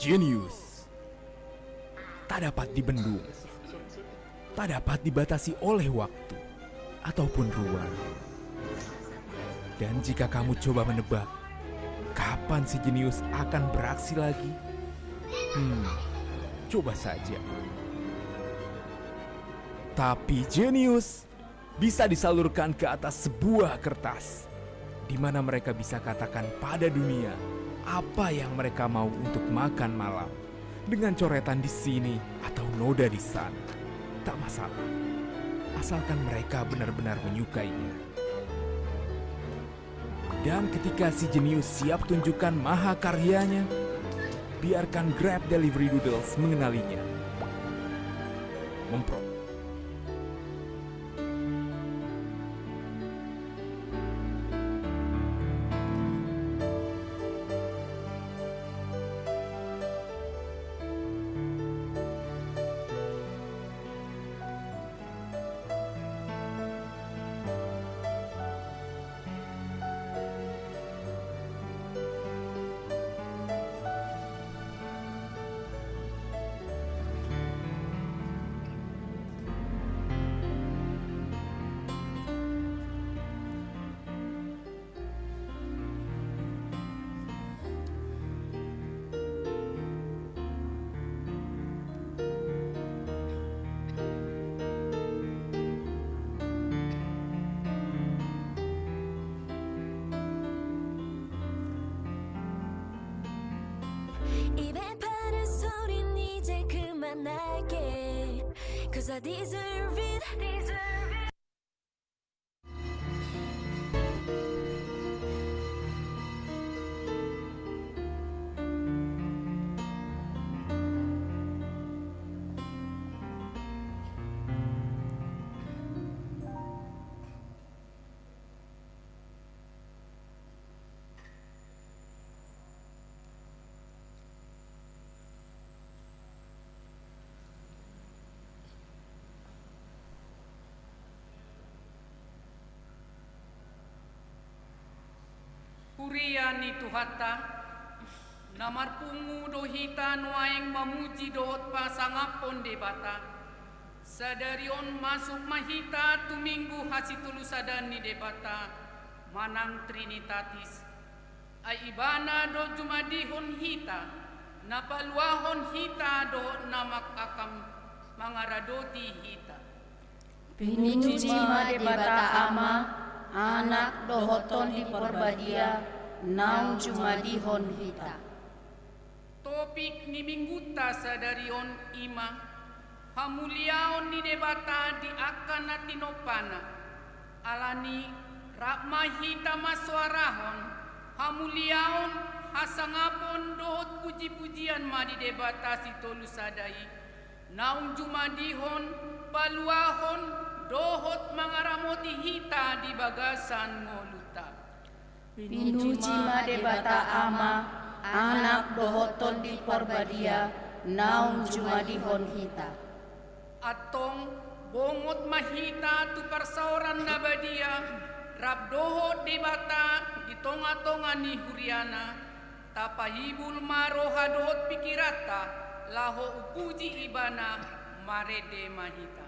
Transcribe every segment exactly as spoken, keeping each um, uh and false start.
Jenius tak dapat dibendung, tak dapat dibatasi oleh waktu ataupun ruang. Dan jika kamu coba menebak kapan si jenius akan beraksi lagi, hmm, coba saja. Tapi jenius bisa disalurkan ke atas sebuah kertas, di mana mereka bisa katakan pada dunia apa yang mereka mau untuk makan malam, dengan coretan di sini atau noda di sana. Tak masalah, asalkan mereka benar-benar menyukainya. Dan ketika si jenius siap tunjukkan mahakaryanya, biarkan Grab Delivery Doodles mengenalinya. Memprot. 입에 바른 소린 이제 그만할게. 'Cause I deserve it. Huria ni Tuhanta, na marpungu do hita nuaeng mamuji dohot pasangaphon Debata. Sadari on masuk ma hita tu Minggu Hasitolusadaan ni Debata, manang Trinitatis. Ai Ibana do jumadihon hita, na paluahon hita dohot na mangkakam mangaradoti hita. Pinuji ma Debata Ama, Anak dohot Tondi Parbadia, naung jumadihon hita. Topik ni Minggunta sadari on i ma, hamuliaon ni Debata di angka na tinompana. Alani, rap ma hita mansoarahon hamuliaon, hasangapon dohot pujipujian ma di Debata Sitolusada i, naung jumadihon, paluahon dohot mangaramoti hita di bagasan ngolunta. Pinuji ma Debata Ama, Anak dohot Tondi Parbadia, naung jumadihon hita. Antong, bongot ma hita tu parsaoran na badia, rap dohot Debata di tongatonga ni huriana, tapahibul ma roha dohot pikiranta, laho umpuji Ibana. Marende ma hita.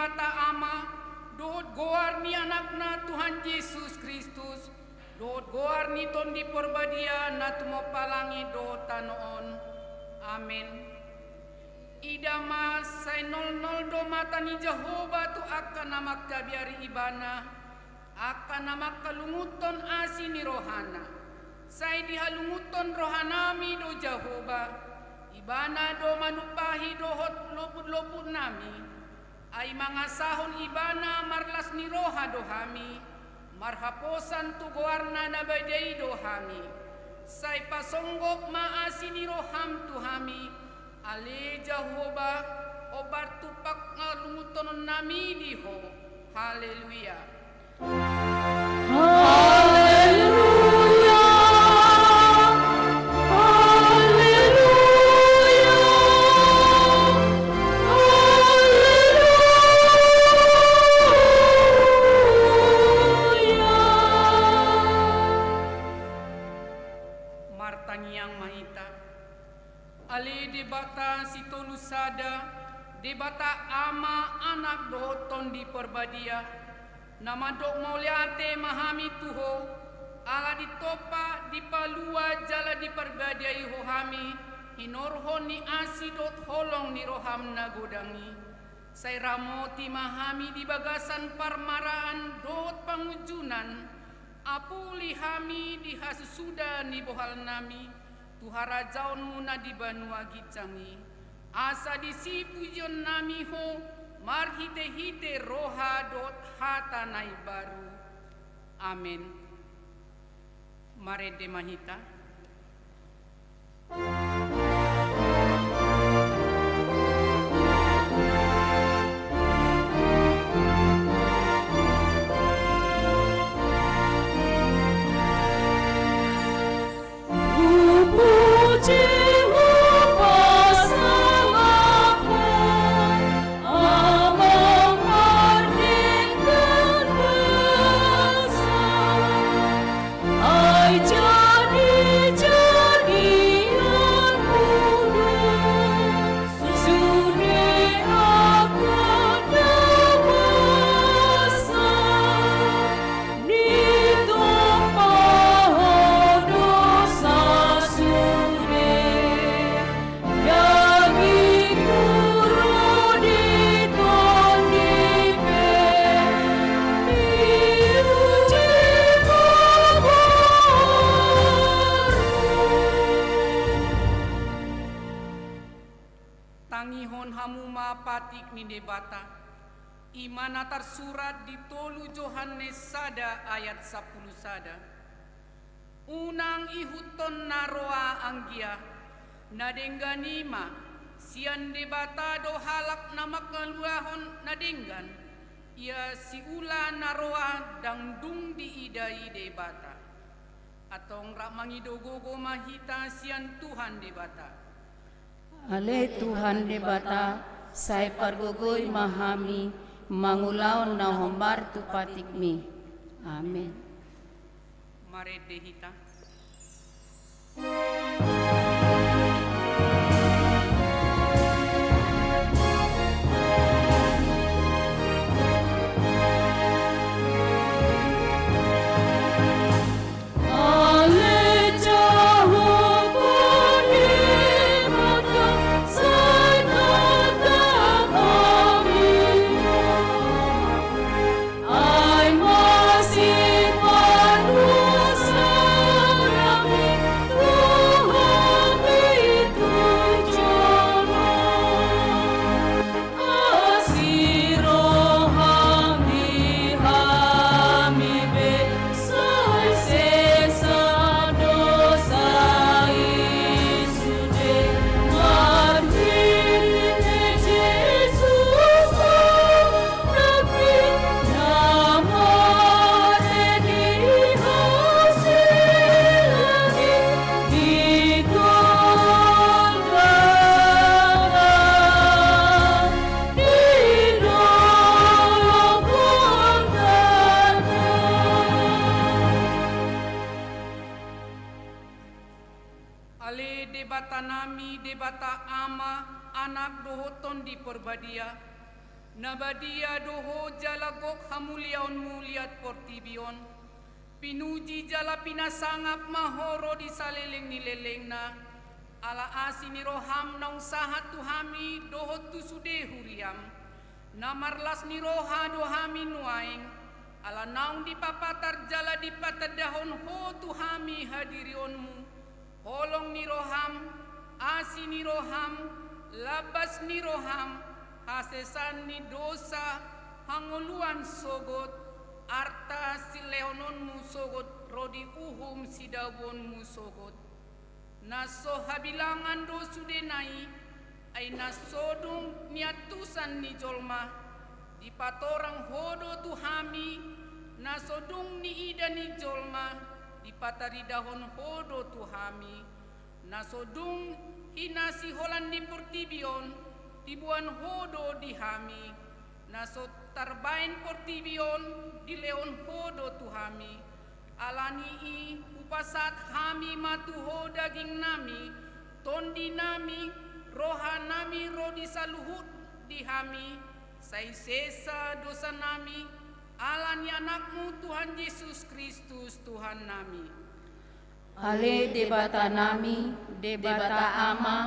Debata Ama, dohot goar ni Anakna Tuhan Jesus Kristus, dohot goar ni Tondi Porbadia na tumompa langit dohot tano on. Amen. Ida ma, sai nolnol do mata ni Jahowa tu angka na mangkabiari Ibana, angka na mangkalungunhon asi ni rohana. Sai dihalungunhon rohanami do Jahowa, Ibana do manumpahi dohot loputlopunnami. Ai mangasahon Ibana marlas ni roha do hami, marhaposan tu goarna na badia i do hami. Sai pasonggop ma asi ni roham tu hami, ale Jahowa, hombar tumpak ngalungunhononnami di Ho. Haleluya. Haleluya. Haleluya. Haleluya. Martangiang ma hita. Ale Debata Sitolu Sada, Debata Ama, Anak dohot Tondi Porbadia, na mandok mauliate ma hami tu Ho, ala ditompa, dipalua jala diparbadiai Ho hami, hinorhon ni asi dohot holong ni roham na godang i. Sai ramoti ma hami di bagasan parmaraan dohot pangunjunan, apuli hami di hasusuda ni bohalnami, tu harajaonmu na di banua ginjang i, asa disi pujionnami Ho marhitehite roha dohot hata na imbaru. Amen. Marende ma hita. Tangihon hamu ma patik ni Debata, i ma na tarsurat di tolu Johannes sada ayat sampulu sada. Unang ihuthon na roa anggia, na denggan i ma, sian Debata do halak na manghaluahon na denggan, ia siula na roa ndang dung diida i Debata. Antong rap mangido gogo ma hita sian Tuhan Debata. Ale Tuhan Debata, sai pargogoi ma hami mangulahon na hombar tu patikmi. Amen. Marende hita. Ale Debatanami, Debata Ama, Anak dohot Tondi Porbadia, Na badia do Ho jala gok hamuliaonMu liat portibi on. Pinuji jala pinasangap ma Ho ro di saleleng ni lelengna. Ala asi ni rohaM naung sahat tu hami dohot tu sude huriaM. Na marlas ni roha do hami nuaeng, ala naung dipapatar jala dipatandahon Ho tu hami hadirionMu, holong ni rohaM, asi ni rohaM, lambas ni rohaM, hasesaan ni dosa, hangoluan sogot, arta silehononMu sogot ro di uhum sidabuonMu sogot. Na so habilangan do sudena i, ai na so dung niantusan ni jolma, dipatorang Ho do tu hami, na so dung niida ni jolma, dipataridahon Ho do tu hami, na so dung hinasiholan ni portibi on, diboan Ho do di hami, na so tarbaen portibi on, dilehon Ho do tu hami. Ala ni i hupasahat hami ma tu Ho dagingnami, tondinami, rohanami ro di saluhut di hami, sai sesa dosanami, ala ni AnakMu Tuhan Jesus Kristus Tuhannami. Ale Debatanami, Debata Ama,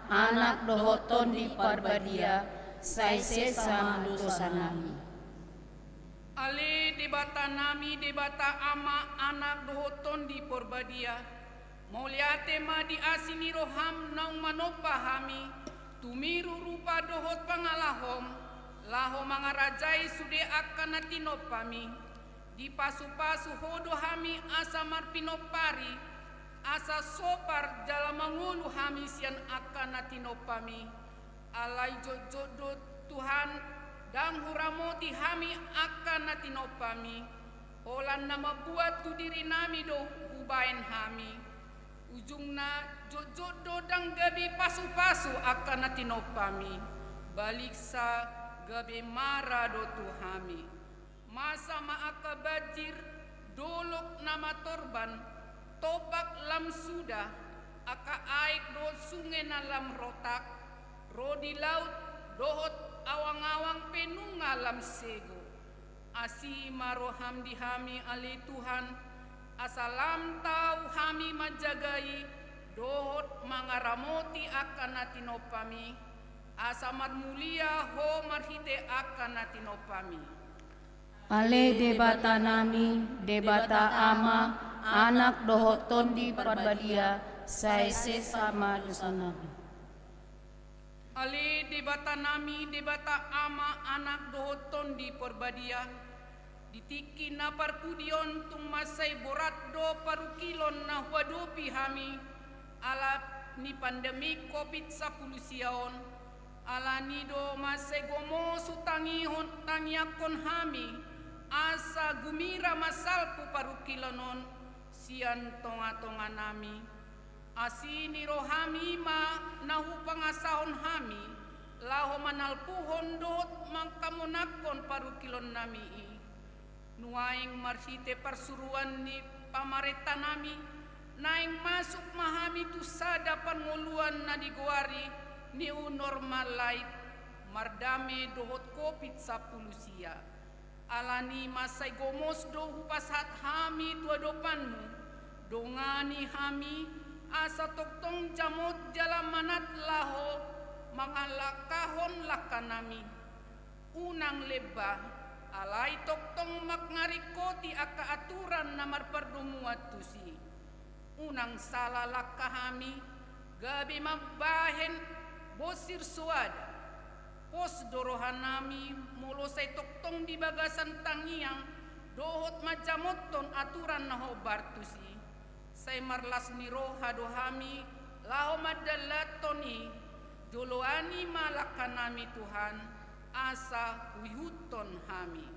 Anak dohot Tondi Parbadia, sai sesa ma dosanami. Ale Debatanami, Debata Ama, Anak dohot Tondi Parbadia, mauliate ma di asi ni rohaM naung manompa hami, tumiru rupa dohot pangalahom, laho mangarajai sude angka na tinompaMi. Dipasupasu Ho do hami asa marpinompari, asa sopar jala mangolu hami sian angka na tinompaMi. Alai jotjot do Tuhan, ndang huramoti hami angka na tinompaMi, holan na mambuat tu dirinami do hubaen hami. Ujungna, jotjot do ndang gabe pasupasu angka na tinompaMi, baliksa gabe mara do tu hami. Masa ma angka banjir, dolok na matorban, topak lam suda, angka aek dohot sunge na lam rotak, ro di laut, dohot awangawang pe nunga lam sego. Asi ma rohaM di hami ale Tuhan, asa lam tau hami manjagai, dohot mangaramoti angka na tinompaMi, asa marmulia Ho marhite angka na tinompaMi. Ale Debatanami, Debata Ama, Anak dohot Tondi Parbadia, sai sesa ma dosanami. Ale Debatanami, Debata Ama, Anak dohot Tondi Parbadia, di tingki na parpudi on tung mansai borat do parungkilon na huadopi hami, ala ni pandemi Covid sampulu sia on, ala ni do mansai gomos hutangihon, tangiangkon hami, asa gumira ma salpu parungkilon on sian tongatonganami. Asi ni rohaM i ma na hupangasahon hami, laho manalpuhon dohot mangkamonangkon parungkilonnami i. Nuaeng marhite parsuruan ni pamarentanami, naeng masuk ma hami tu sada parngoluan na digoari new normal life, mardame dohot Covid sampulu sia. Ala ni mansai gomos do hupasahat hami tu adopanMu, dongani hami, asa tongtong jamot jala manat laho mangalangkahon langkanami. Unang lemba, alai tongtong mangaringkoti angka aturan na marpardomuan tusi. Unang sala langka hami, gabe mambahen bonsir soada. Pos do rohanami molo sai tongtong di bagasan tangiang dohot manjamothon aturan na hombar tusi. Sai marlas ni roha do hami laho mandalanhon i. Joloani ma langkanami Tuhan, asa huihuthon hami.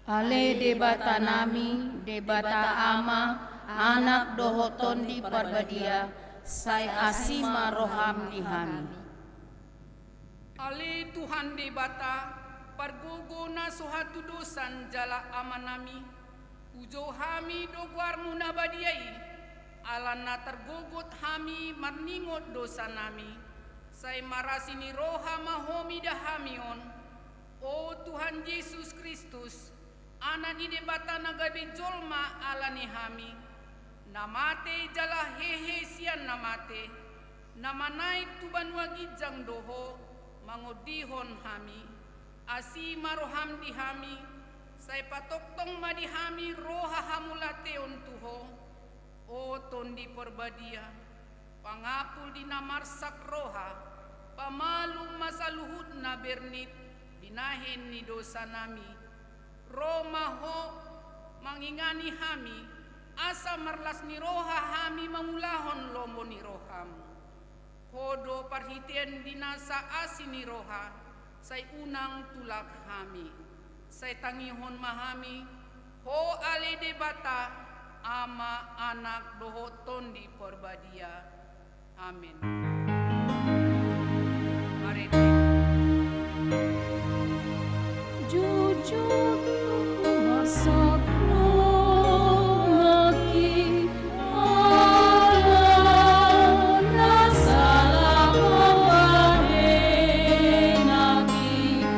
Ale Debatanami, Debata Ama, Anak dohot Tondi Parbadia, sai asi ma rohaM di hami. Ale Tuhan Debata, pargogo na so hatudosan jala Amanami, hujou hami do goarMu na badia i, ala na targogot hami marningot dosanami, sai marasi ni roha ma Ho mida hami on. O Tuhan Jesus Kristus, Anak ni Debata na gabe jolma ala ni hami, na mate jala hehe sian na mate, na manaek tu banua ginjang do Ho mangondihon hami. Asi ma roham di hami, sai patongtong ma di hami roha hamauliateon tu Ho. O Tondi Parbadia, pangapul di na marsak roha, pamalum ma saluhutna bernit binahen ni dosanami. Ro ma Ho mangingani hami, asa marlas ni roha hami mangulahon lomo ni roham. Ho do parhitean di nasa asi ni roha, sai unang tulak hami. Sai tangihon ma hami, Ho ale Debata, Ama, Anak dohot Tondi Parbadia. Amen. Marende. Jujur marsak roha nangkin, ala na salah mambahen nangkin.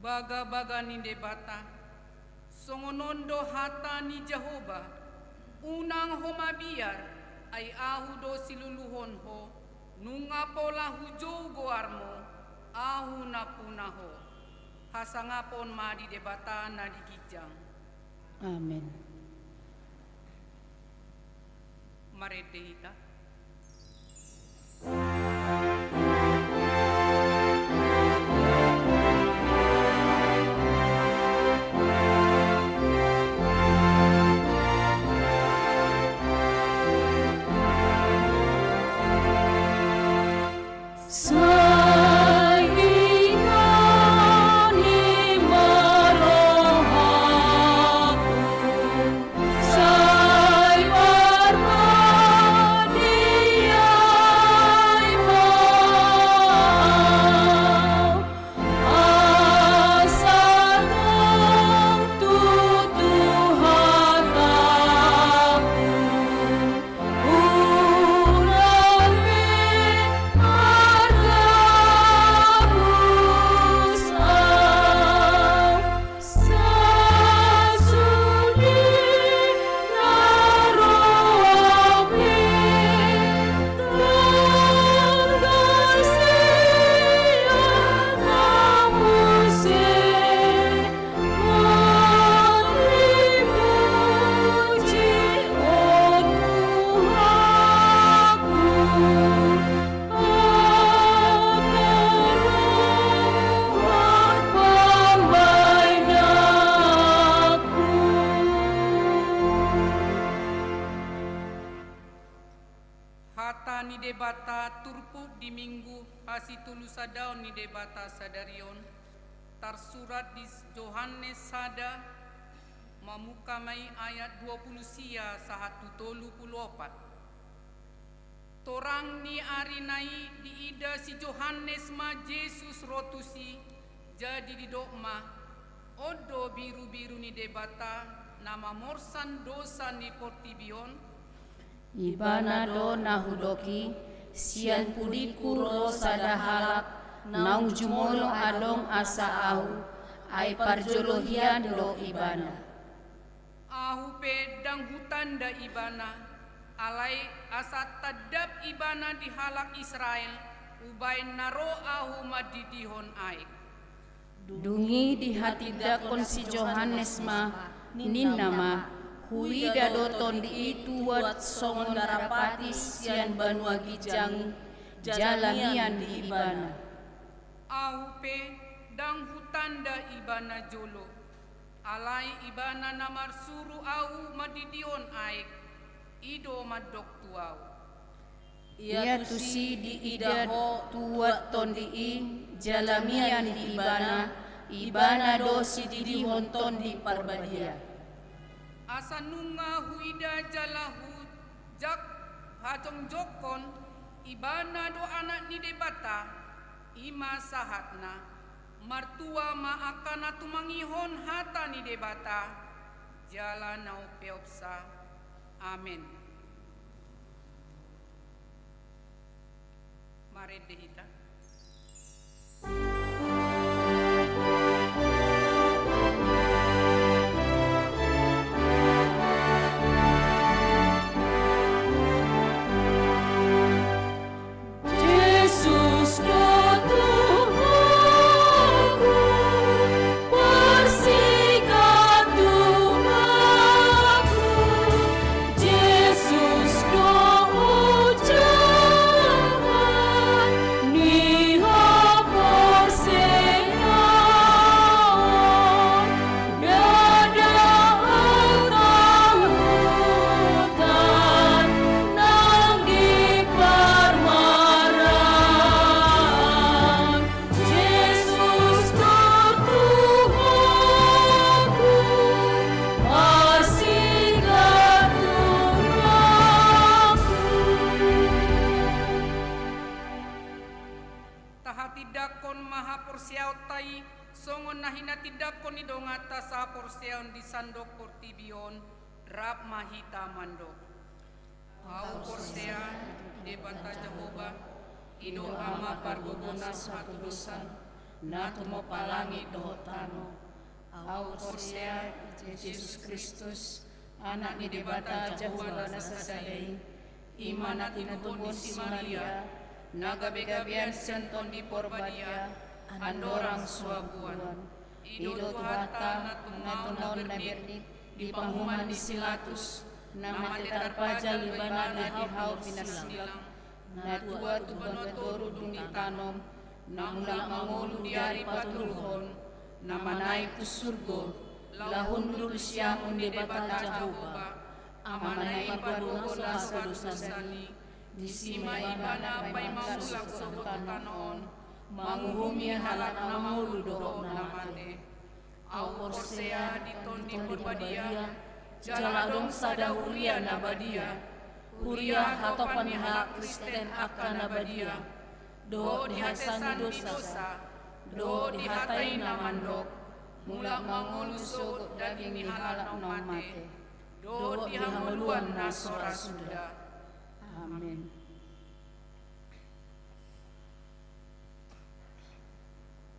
Bagabaga ni Debata. Songon on do hata ni Jahowa: Unang ho mabiar, ai Ahu do siluluhon ho. Nunga pola hujou goarmu, Ahu nampuna ho. Hasangapon ma di Debata na di ginjang. Amen. Marende hita. Sai ingani ma rohangku, sai parmadiai ma au, asa tong tutu hatangku. Hata ni Debata turpuk di Minggu hasitolusadaon ni Debata sadari on, tarsurat di Johannes sada, mamungka ma i ayat dua pulu sia sahat tu tolu pulu opat. Torang ni arina i diida si Johannes ma Jesus ro tusi, jadi didok ma: On do birubiru ni Debata, na mamorsan dosa ni portibi on. Ibana do na hudok i: Sian pudingku ro sada halak, naung jumolo adong asa ahu, ai parjolo hian do ibana. Ahu pe ndang hutanda ibana, alai asa tandap ibana di halak Israel, hubaen na ro ahu mandidihon aek. Dung i dihatindangkon si Johannes ma, ninna ma: Huida do Tondi i tuat songon darapati sian banua ginjang, jala mian di ibana. Ahu pe ndang hutanda ibana jolo, alai ibana na marsuru ahu mandidihon aek, i do mandok tu ahu. Ia tusi diida ho tuat Tondi i, jala mian di ibana, ibana do sididihon Tondi Parbadia. Asa nunga huida jala hujak hajongjongkon, ibana do Anak ni Debata, i ma sahatna, martua ma angka na tumangihon hata ni Debata, jala na umpeopsa. Amen. Marende hita. Jesus do Tuhanku, parsigantunganku, Jesus do ojahan ni haporseaon. Ndada ahu tahutan nang di parmaraan. Jesus do Tuhanku, parsigantunganku. Tahatindangkon ma haporseaonta i, songon na hinatindangkon ni donganta sahaporseaon di sandok portibi on, rap ma hita mandok. Ahu porsea, Debata Jahowa, i do Ama pargogona so hatudosan, na tumompa langit dohot tano. Ahu porsea, Jesus Kristus, Anak ni Debata Jahowa na sasada i, i ma na tinubuhon ni si Maria, na gabegabean sian Tondi Porbadia, andorang so habuan. I do Tuhanta na tumaon na bernit di panguhuman ni si Pilatus, na mate tarpajal ibana di hau pinarsilang, na tua tu banua toru dung ditanom, na mulak mangolu di ari patoluhon, na manaek tu surgo, laho hundul siamun Debata Jahowa, Amana i pargogona so hatudosan i, disi ma ibana paima mulak sogot tu tano on, manguhumi halak na mangolu dohot na mate. Ahu porsea di Tondi Porbadia, jala adong sada huria na badia, huria hatopan ni halak Kristen angka na badia, dohot di haesaan ni dosa, dohot di hata i na mandok, mulak mangolu sogot daging ni halak naung mate, dohot di hangoluan na so ra suda. Amen.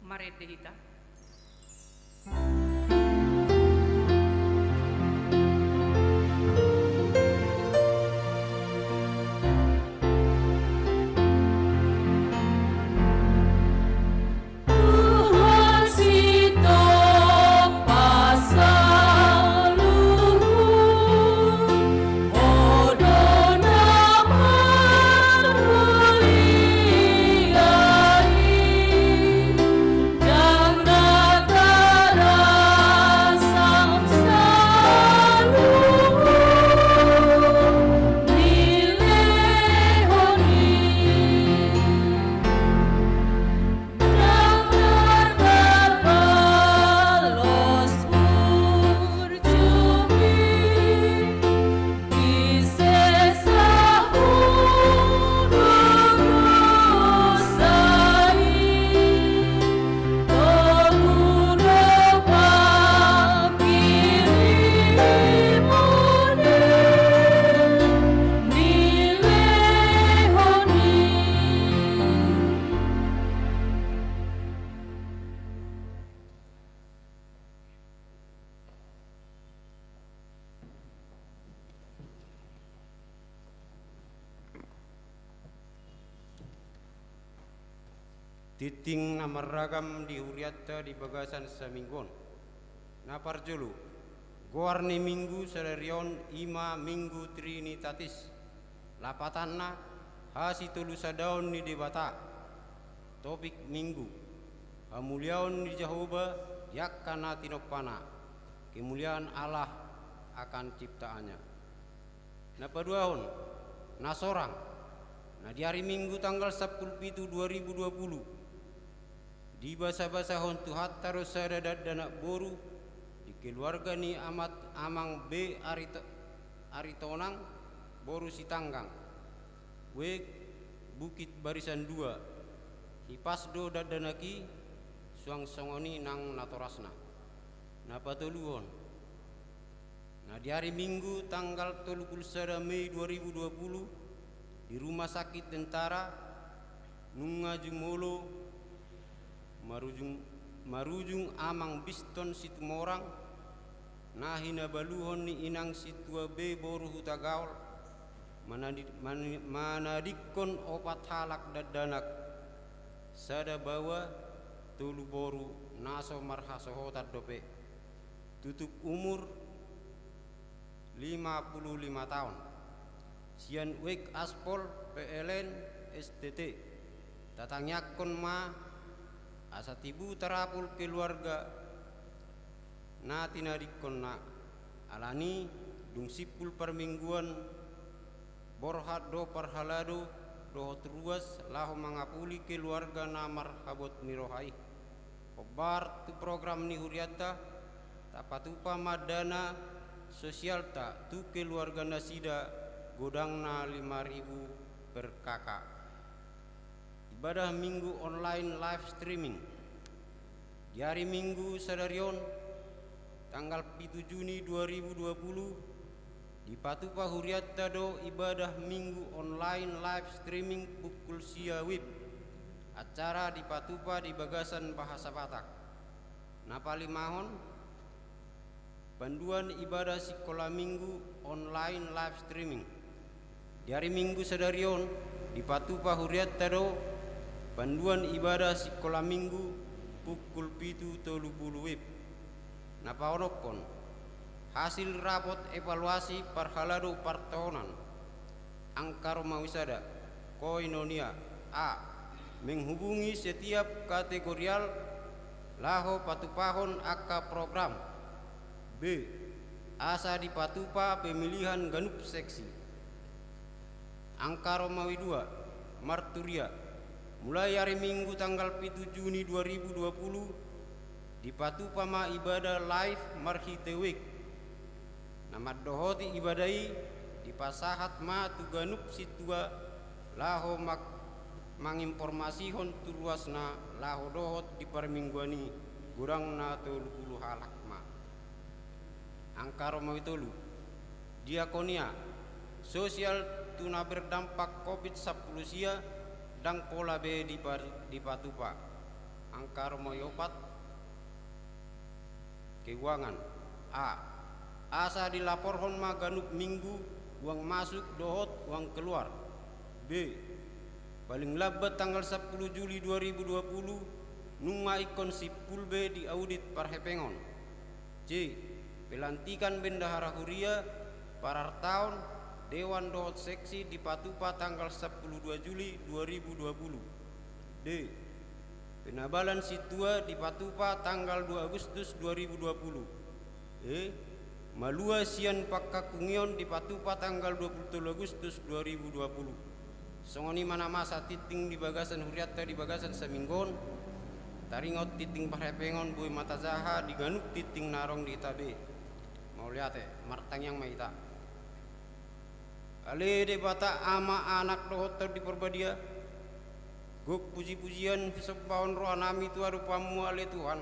Marende hita. Tuhan sitopang saluhut, Ho do na marmulia i, ndang na tarasam saluhut ni lehon i. Tingting na marragam di hurianta di bagasan saminggu on. Na parjolo, Goar ni Minggu sadari on i ma Minggu Trinitatis. Lapatanna, hasitolusadaon ni Debata. Topik Minggu: Hamuliaon ni Jahowa di angka na tinompana. Kemuliaan Allah akan ciptaannya. Na paduahon, na sorang. Na di ari Minggu tanggal sampulu pitu dua ribu dua pulu, dibasabasahon Tuhanta do sada dakdanak boru di keluarga ni amat amang B Arito-, Aritonang boru Sitanggang, Wijk, Bukit Barisan dua. Hipas do dakdanak i, suang songon i nang natorasna. Na patoluhon, na di ari Minggu tanggal tolu pulu sada Mei dua ribu dua pulu, di Rumah Sakit Tentara, nunga jumolo marujung, marujung amang Biston Situmorang, na hinabaluhon ni inang sintua B boru Hutagaol, manadi-, mani-, manadingkon opat halak dakdanak, sada baoa, tolu boru, na so marhasohotan dope. Tutup umur lima pulu lima taon. Sian Wijk Aspol, P L N, S T T. Tatangiangkon ma asa tibu tarapul keluarga na tinadingkonna. Alani dung simpul parmingguan, borhat do parhalado dohot ruas laho mangapuli keluarga na marhabot ni roha i. Hombar tu program ni hurianta, tapatupa ma dana sosialta tu keluarga nasida, godangna lima ribu per K K. Ibadah Minggu online live streaming. Di ari Minggu sadari on, tanggal pitu Juni dua ribu dua pulu, dipatupa hurianta do ibadah Minggu online live streaming pukul sia wib. Acara dipatupa di bagasan bahasa Batak. Na palimahon, panduan ibadah sikola Minggu online live streaming. Di ari Minggu sadari on, dipatupa hurianta do panduan ibadah sikola Minggu pukul pitu tolu pulu wib. Na paonomhon, hasil rapot evaluasi parhalado partohonan. Angka romawi sada, koinonia. A. Menghubungi setiap kategorial laho patupahon angka program. B. Asa dipatupa pemilihan ganup seksi. Angka romawi dua, marturia. Mulai ari Minggu tanggal pitu Juni dua ribu dua pulu, dipatupa ma ibadah live marhite wijk. Na mandohoti ibadah i dipasahat ma tu ganup sintua laho mak-, manginformasihon tu ruasna laho dohot di parmingguan i, godangna tolu pulu halak ma. Angka romawi tolu, diakonia. Sosial tu na berdampak covid sampulu sia, ndang pola be dipa-, dipatupa. Angka romawi opat, keuangan. A. Asa dilaporhon ma ganup Minggu uang masuk dohot uang keluar. B. Paling lambat tanggal sampulu Juli dua ribu dua pulu, nunga ingkon simpul be diaudit parhepengon. C. Pelantikan bendahara huria, parartaon, dewan dohot seksi dipatupa tanggal sampulu dua Juli dua ribu dua pulu. D. Penabalan sintua dipatupa tanggal dua Agustus dua ribu dua pulu. E. Malua sian pangkangkungion dipatupa tanggal dua pulu tolu Agustus dua ribu dua pulu. Songon i ma na masa tinting di bagasan hurianta di bagasan saminggu on. Taringot tinting parhepengon boi ma tajaha di ganup tinting na adong di hita be. Mauliate, martangiang ma hita. Ale Debata Ama, Anak dohot Tondi Parbadia, gok pujipujian husombahon rohanami tu adopanMu ale Tuhan.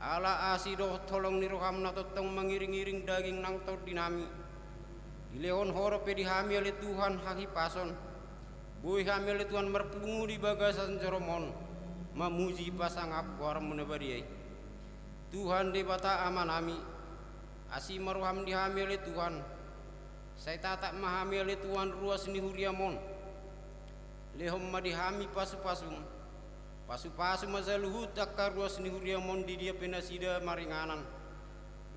Ala asi dohot holong ni rohaM na tongtong mangiringiring daging nang tondinami, dilehon Ho dope di hami ale Tuhan hahipason. Boi hami ale Tuhan marpungu di bagasan joroM on, mamuji pasangap goarMu na badia i. Tuhan Debata Amanami, asi ma rohaM di hami ale Tuhan. Sai tatap ma hami ale Tuhan ruas ni huriaM on. Lehon ma di hami pasupasuM. Pasupasu ma saluhut angka ruas ni huriaM on di dia pe nasida maringanan.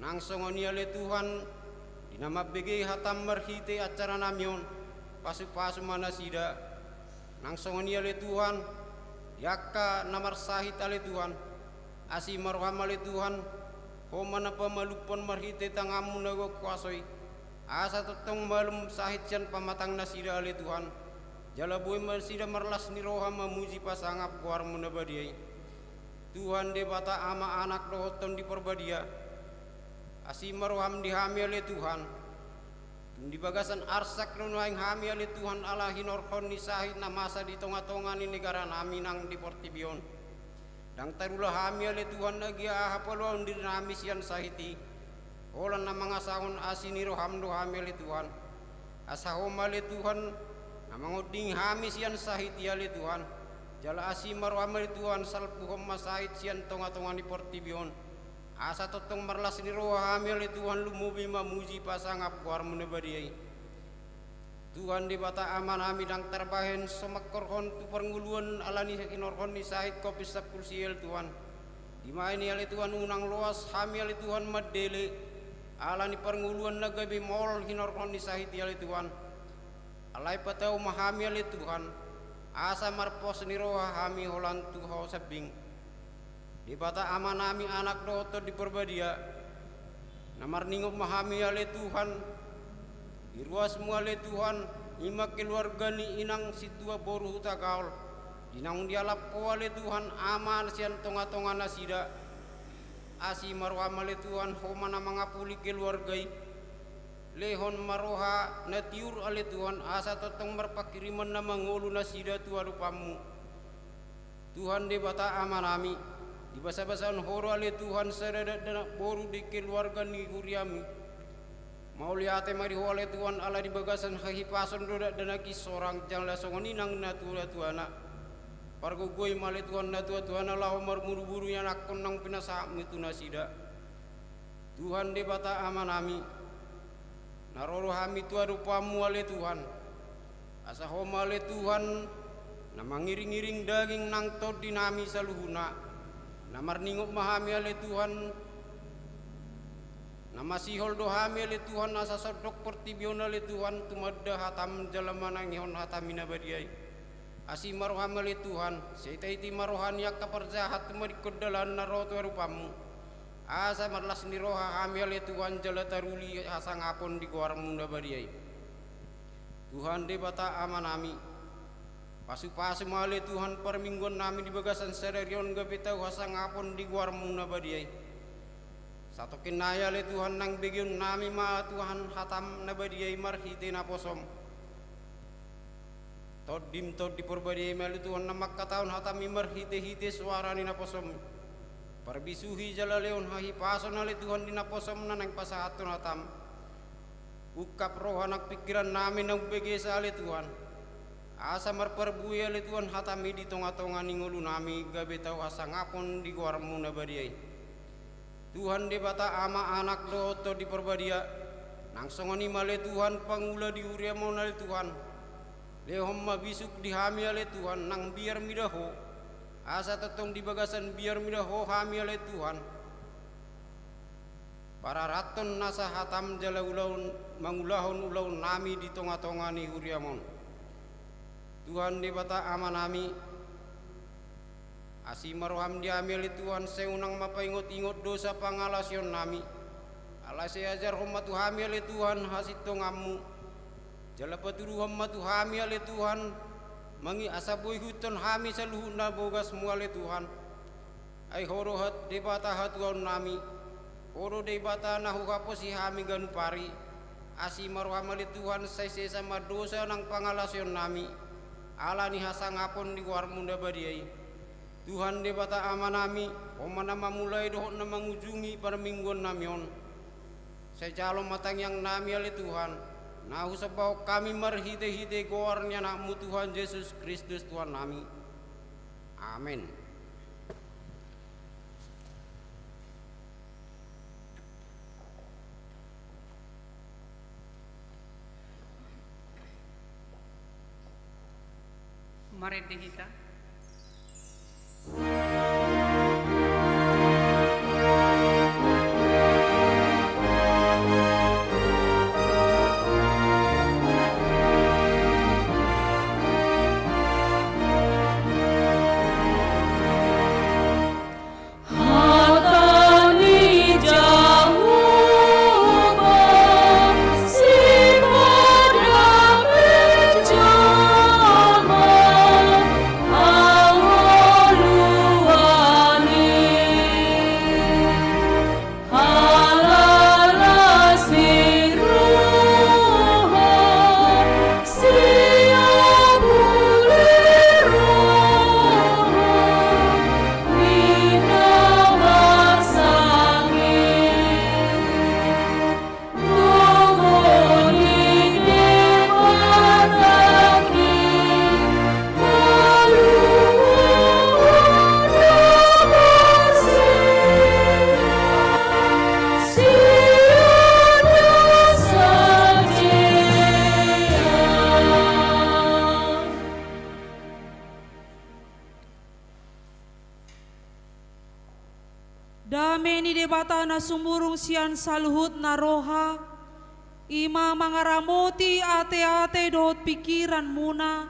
Nang songon i ale Tuhan, di na mambege hatam marhite acara nami on, pasupasu ma nasida. Nang songon i ale Tuhan, di angka na marsahit ale Tuhan, asi ma roham ale Tuhan, Ho ma na pamalumhon marhite tanganmu na gok huaso i, asa tongtong malum sahit sian pamatang nasida ale Tuhan, jala boi ma nasida marlas ni roha mamuji pasangap goarmu na badia i. Tuhan Debata Ama, Anak dohot Tondi Porbadia, asi ma roham di hami ale Tuhan. Tung di bagasan arsak do nuaeng hami ale Tuhan ala hinorhon ni sahit na masa di tongatonga ni negara nami nang di portibi on. Ndang tarula hami ale Tuhan agia aha paluaon diri nami sian sahit i. Holan na mangasahon asi ni roham do hami ale Tuhan. Asa Ho ma ale Tuhan, na mangondingi hami sian sahit i ale Tuhan. Jala asi ma roham ale Tuhan, salpuhon ma sahit sian tongatonga ni portibi on. Asa tongtong marlas ni roha hami ale Tuhan lumobi mamuji pasangap goarmu na badia i. Tuhan Debata Ama nami, ndang tarbahen so mangkorhon tu parngoluon ala ni hinorhon ni sahit covid sampulu sia ale Tuhan. Dibahen i ale Tuhan unang loas hami ale Tuhan mandele, ala ni parngoluon na gabe maol hinorhon ni sahit i ale Tuhan. Alai patau ma hami ale Tuhan, asa marpos ni roha hami holan tu Ho sambing. Debata Ama nami, Anak dohot Tondi Porbadia, na marningot ma hami ale Tuhan, di ruasmu ale Tuhan, i ma keluarga ni inang sintua boru Hutagaol, di naung dialap Ho ale Tuhan Ama sian tongatonga nasida. Asi ma roham ale Tuhan, Ho ma na mangapuli keluarga i. Lehon ma roha na tiur ale Tuhan, asa tongtong marpanghirimon na mangolu nasida tu adopanmu. Tuhan Debata Ama nami, dibasabasahon Ho do ale Tuhan sada dakdanak boru di keluarga ni huriami. Mauliate ma di Ho ale Tuhan ala di bagasan hahipason do dakdanak i sorang jala songon i nang natuatuana. Pargogoi ma ale Tuhan natuatuana laho marburuburu ianakhon naung pinasahatmu tu nasida. Tuhan Debata Ama nami, na ro do hami tu adopanmu ale Tuhan. Asa Ho ma ale Tuhan, na mangiringiring daging nang tondi nami saluhutna. Na marningot ma hami ale Tuhan, na masihol do hami ale Tuhan, asa sondok portibi on ale Tuhan, tumanda hatam jala manangihon hatami na badia i. Asi ma roham ale Tuhan, sai taiti ma roha ni angka parjahat tumadingkon dalan na ro tu adopanmu. Asa marlas ni roha hami ale Tuhan jala taruli hasangapon di goarmu na badia i. Tuhan Debata Ama nami, pasupasu ma ale Tuhan parmingguan nami di bagasan sadari on gabe tau hasangapon di goarmu na badia i. Satongkin nai ale Tuhan nang begeon nami ma Tuhan hatam na badia i marhite naposom. Tondim Tondi Porbadia i ma ale Tuhan na mangkatahon hatam i marhitehite soara ni naposom i. Parbisuhi jala lehon hahipason ale Tuhan di naposom na naeng pasahathon hatam. Ungkap roha nang pingkiran nami na umbegesa ale Tuhan. Asa marparbue ale Tuhan hatam i di tongatonga ni ngolu nami gabe tau hasangapon di goarmu na badia i. Tuhan Debata Ama, Anak dohot Tondi Porbadia, nang songon i ma ale Tuhan pangula di huriam on ale Tuhan. Lehon ma bisuk di hami ale Tuhan nang biar mida Ho, asa tongtong di bagasan biar mida Ho hami ale Tuhan. Pararathon nasa hatam jala ulaon mangulahon ulaon nami di tongatonga ni huriam on. Tuhan Debata Ama nami, asi ma roham di hami ale Tuhan, sai unang ma paingotingot dosa pangalaosion nami. Alai sai ajarhon ma tu hami ale Tuhan hasintonganmu. Jala patuduhon ma tu hami ale Tuhan, mangi asa boi ihuthon hami saluhut na bogasmu ale Tuhan. Ai Ho do hat Debata hatuaon nami. Ho do Debata na huhaposi hami ganup ari. Asi ma roham ale Tuhan, sai sesa ma dosa nang pangalaosion nami. Ala ni hasangapon di goarmu na badia i. Tuhan Debata Ama nami, Ho ma na mamulai dohot na mangujungi parmingguan nami on. Sai jalo ma tangiang nami ale Tuhan, na husombahon hami marhitehite goar ni Anakmu Tuhan Jesus Kristus Tuhan nami. Amen. Marende hita. na sumurung sian saluhut na roha, i ma mangaramoti ate-ate dohot pingkiranmuna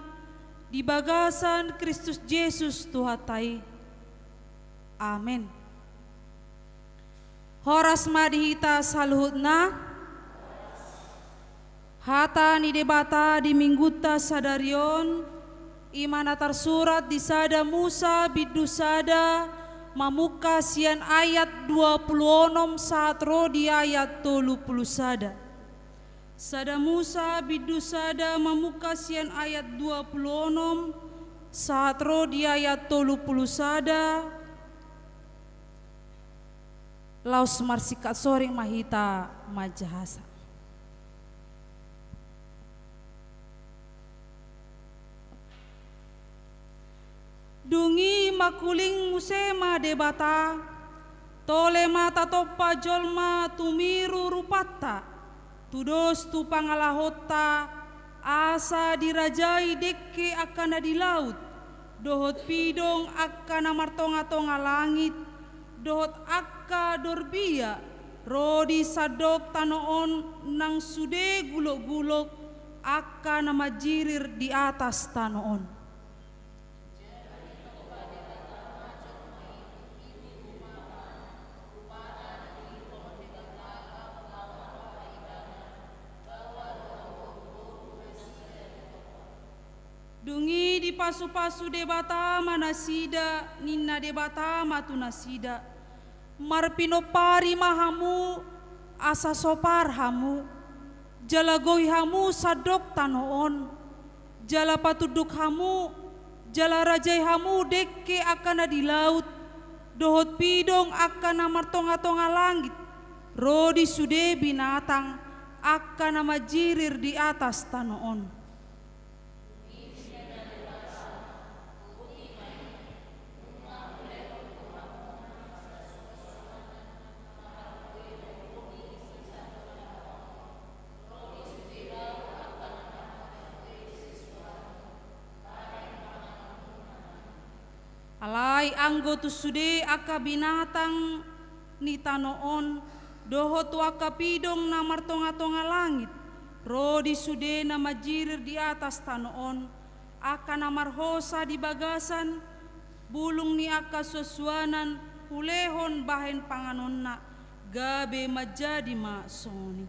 di bagasan Kristus Jesus Tuhanta i. Amen. Horas ma di hita saluhutna. Hata ni Debata di Minggunta sadari on, i ma na tarsurat di sada Musa bindu sada mamungka sian ayat dua pulu onom sahat ro di ayat tolu pulu sada. Sada Musa bindu sada mamungka sian ayat dua pulu onom sahat ro di ayat tolu pulu sada. Laos marsingkat soring ma hita manjahasa. Dung i mangkuling muse ma Debata, tole ma tatompa jolma tumiru rupanta, tudos tu pangalahonta, asa dirajai dengke angka na di laut, dohot pidong angka na martonga-tonga langit, dohot angka dorbia ro di sandok tano on nang sude gulok-gulok angka na manjirir di atas tano on. Dung i dipasu-pasu Debata ma nasida, ninna Debata ma tu nasida: Marpinompari ma hamu, asa sopar hamu, jala gohi hamu sandok tano on, jala patunduk hamu, jala rajai hamu dengke angka na di laut, dohot pidong angka na martonga-tonga langit, ro di sude binatang angka na manjirir di atas tano on. Alai anggo tu sude angka binatang ni tano on, dohot tu angka pidong na martonga-tonga langit, ro di sude na manjirir di atas tano on, angka na marhosa di bagasan bulung ni angka suansuanan, hulehon bahen panganonna, gabe manjadi ma songon i.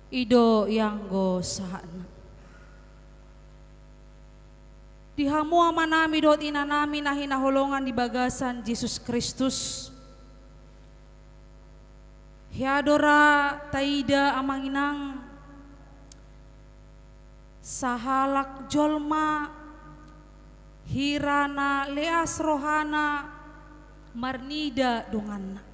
I do ianggo sahatna. Di hamu amanami dohot inanami na hinaholongan di bagasan Jesus Kristus, hea do ra taida amang inang, sahalak jolma hira na leas rohana marnida donganna.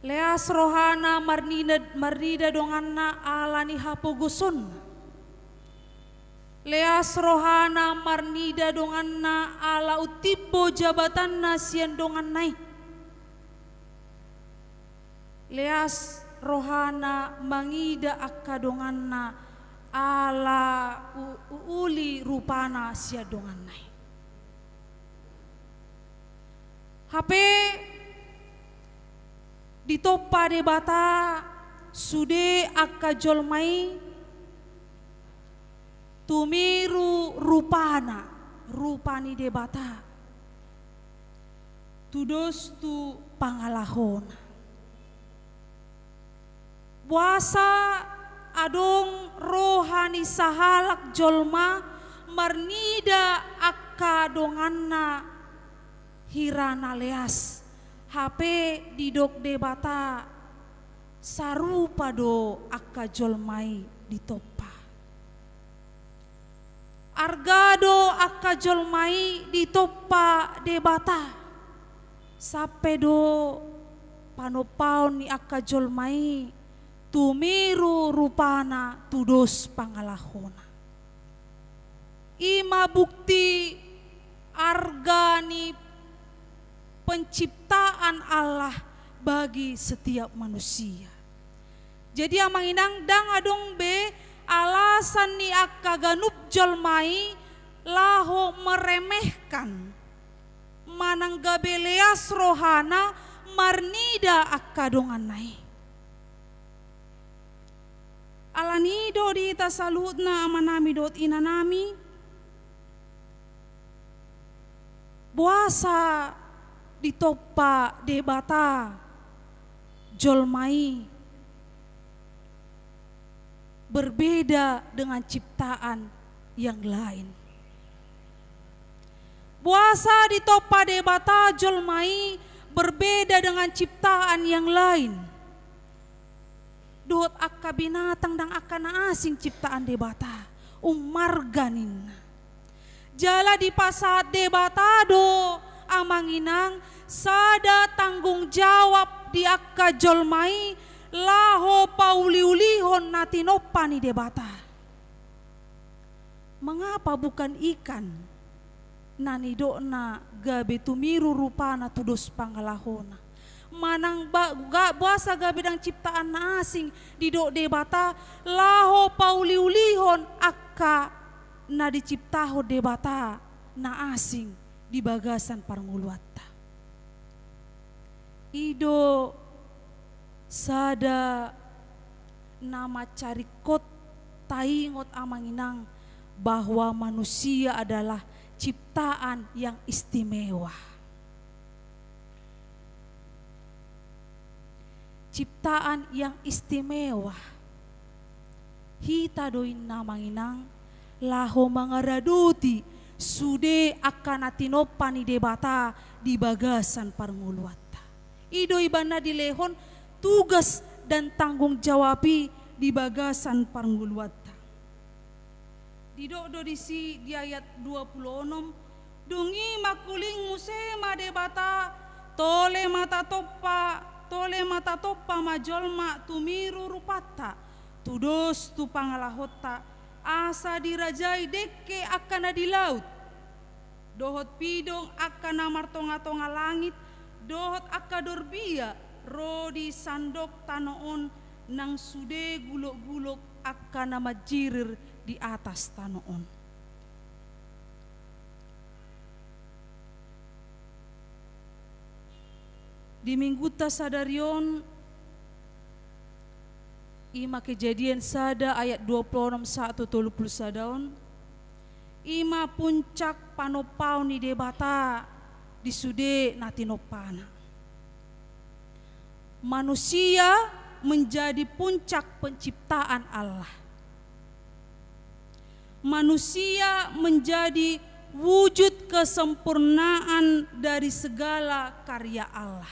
Leas rohana marnida, marnida donganna ala ni hapogosonna. Leas rohana marnida donganna ala untimbo jabatanna sian donganna i. Leas rohana mangida angka donganna ala u-, uuli rupana sian donganna i. Hape ditompa Debata sude angka jolma i tumiru rupana, rupa ni Debata, tudos tu pangalahona. Boasa adong roha ni sahalak jolma marnida angka donganna hira na leas, hape didok Debata sarupa do angka jolma i ditompa. Arga do angka jolma i ditompa Debata, sampe do panompaon ni angka jolma i tumiru rupana tudos pangalahona. I ma bukti arga ni penciptaan Allah bagi setiap manusia. Jadi, amang inang, ndang adong be alasan ni angka ganup jolma i laho meremehkan manang gabe leas rohana marnida angka donganna i. Alani i do di hita saluhutna, amanami dohot inanami, boasa ditompa Debata jolma i berbeda dengan ciptaan yang lain? Boasa ditompa Debata jolma i berbeda dengan ciptaan yang lain? Dohot angka binatang ndang angka na asing ciptaan Debata, ummarga ninna. Jala dipasahat Debata do, amang inang, sada tanggung jawab di angka jolma i laho pauliulihon na tinompa ni Debata. Mengapa bukan ikan na nidokna gabe tumiru rupana tudos pangalahona? Manang ba-, ga-, boasa gabe ndang ciptaan na asing didok Debata laho pauliulihon angka na diciptahon Debata na asing di bagasan parngoluanta? I do sada na mansai ringkot taingot, amang inang, bahwa manusia adalah ciptaan yang istimewa. Ciptaan yang istimewa. Hita do inna, amang inang, laho mangaradoti sude angka na tinompa ni Debata di bagasan parngoluanta. I do ibana dilehon tugas dan tanggung jawab i di bagasan parngoluanta. Didok do disi di ayat dua pulu onom, dung i mangkuling muse ma Debata, tole ma tatompa, tole ma tatompa ma jolma tumiru rupanta, tudos tu pangalahonta, asa dirajai dengke angka na di laut, dohot pidong angka na martongatonga langit, dohot angka dorbia ro di sandok tano on, nang sude gulokgulok angka na manjirir di atas tano on. Di minggunta sadari on, i ma Kejadian sada ayat dua pulu onom sahat tu tolu pulu sada on, i ma puncak panompaon ni Debata di sude na tinompana. Manusia menjadi puncak penciptaan Allah. Manusia menjadi wujud kesempurnaan dari segala karya Allah.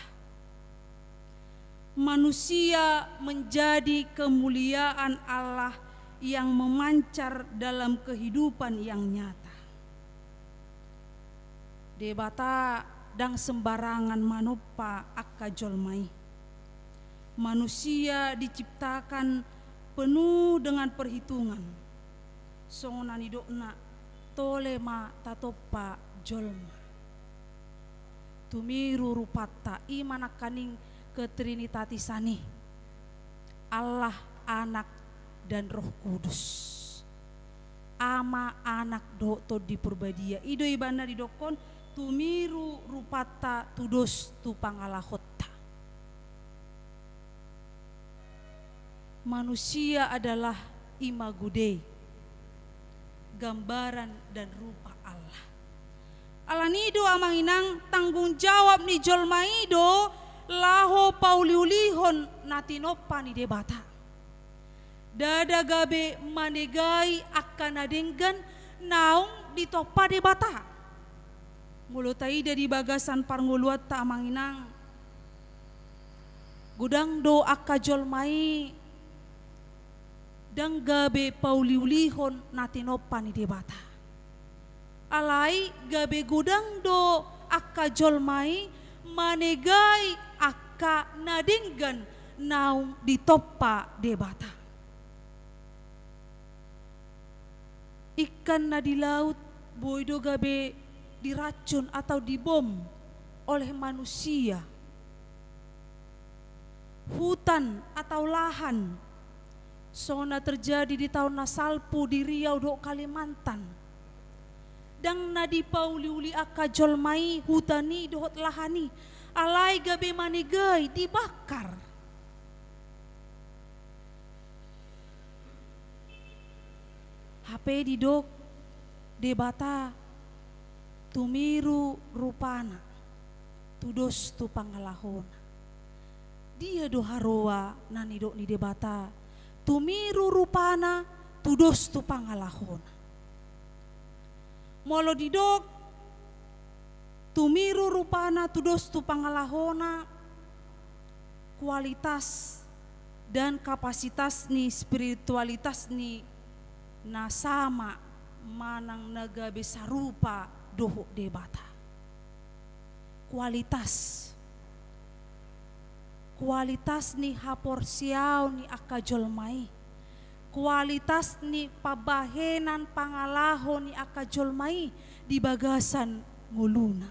Manusia menjadi kemuliaan Allah yang memancar dalam kehidupan yang nyata. Debata ndang sembarangan manompa angka jolma i. Manusia diciptakan penuh dengan perhitungan. Songon na nidokna, tole ma tatompa jolma tumiru rupanta, i ma nangkaning ketrinitatisan i, Allah, Anak, dan Roh Kudus. Ama, Anak, dohot Tondi Porbadia. I do ibana didokkon tumiru rupanta tudos tu pangalahonta. Manusia adalah imago Dei, gambaran dan rupa Allah. Alani i do, amang inang, tanggung jawab ni jolma i do laho pauliulihon na tinompa ni Debata. Ndada gabe manegai angka na denggan naung ditompa Debata. Molo taida di bagasan parngoluanta, amang inang, godang do angka jolma i ndang gabe pauliulihon na tinompa ni Debata. Alai gabe godang do angka jolma i manegai angka na denggan naung ditompa Debata. Ikan na di laut boi do gabe diracun atau dibom oleh manusia. hutan atau lahan, songon na terjadi di taon na salpu di Riau dohot Kalimantan. Ndang na dipauliuli angka jolma i hutan i dohot lahan i, alai gabe manegai, dibakar. Hape didok Debata, tumiru rupana, tudos tu pangalahona. Dia do haroa na nidok ni Debata, tumiru rupana, tudos tu pangalahona? Molo didok tumiru rupana, tudos tu pangalahona, kualitas dan kapasitas ni spiritualitas ni na sama manang na gabe sarupa dohot Debata. Kualitas. Kualitas ni haporseaon ni angka jolma i. Kualitas ni pambahenan pangalaho ni angka jolma i di bagasan ngoluna.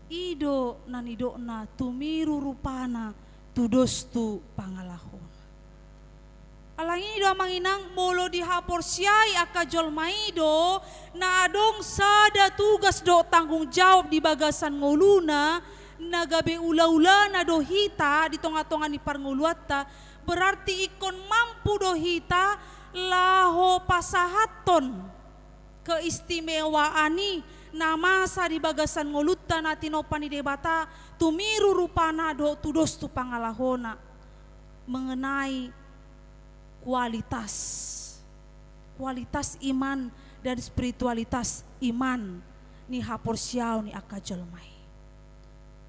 I do na nidokna tumiru rupana, tudos tu pangalahona. Alani i do, amang inang, molo dihaporseai angka jolma i do na adong sada tugas dohot tanggung jawab di bagasan ngoluna, na gabe ulaulana do hita di tongatonga ni parngoluanta, berarti ingkon mampu do hita laho pasahathon keistimewaan i na masa di bagasan ngolunta na tinompa ni Debata, tumiru rupana dohot tudos tu pangalahona, mengenai kualitas, kualitas iman dan spiritualitas iman ni haporseaon ni angka jolma i.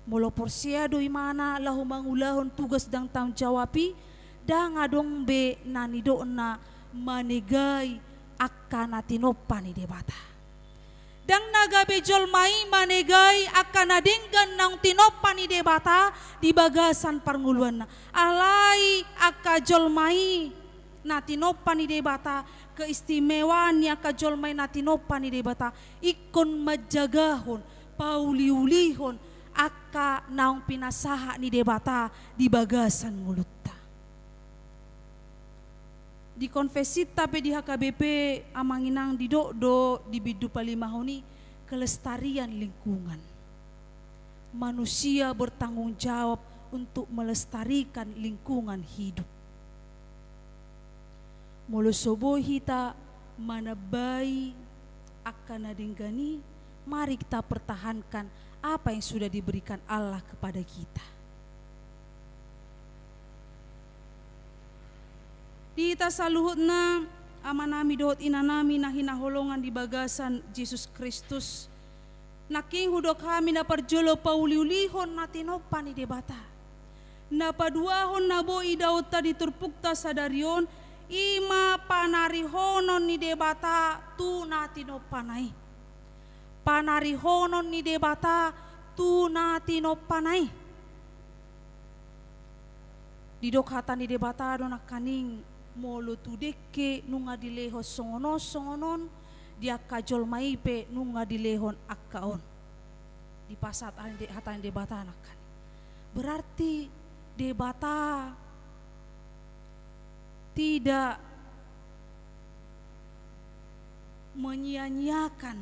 Molo porsea do imana laho mangulahon tugas dan tanggung jawab i, ndang adong be na nidokna manegai angka na tinompa ni Debata. Ndang na gabe jolma i manegai angka na denggan naung tinompa ni Debata di bagasan parngoluanna. Alai angka jolma i na tinompa ni Debata, keistimewaan ni angka jolma i na tinompa ni Debata, ingkon manjagahon, pauliulihon angka naung pinasahat ni Debata di bagasan ngolunta. Di konfesinta pe di H K B P, amang inang, didok do di bindu palimahon i kelestarian lingkungan. Manusia bertanggung jawab untuk melestarikan lingkungan hidup. Molo so boi hita manambai angka na denggan i, mari kita pertahankan apa yang sudah diberikan Allah kepada kita. Di hita saluhutna, amanami dohot inanami na hinaholongan di bagasan Jesus Kristus, nangkin hudok hami na parjolo pauliulihon na tinompa ni Debata. Na paduahon na boi idaonta di turpukta sadari on, i ma panarihonon ni Debata tu na tinompana i. Panarihonon ni Debata tu na tinompana i. Didok hata ni Debata do nangkaning, molo tu dengke nunga dilehon songon on songon on, di angka jolma i pe nunga dilehon angka on. Dipasahat hata ni Debata nangkaning. Berarti Debata tidak menyia-nyiakan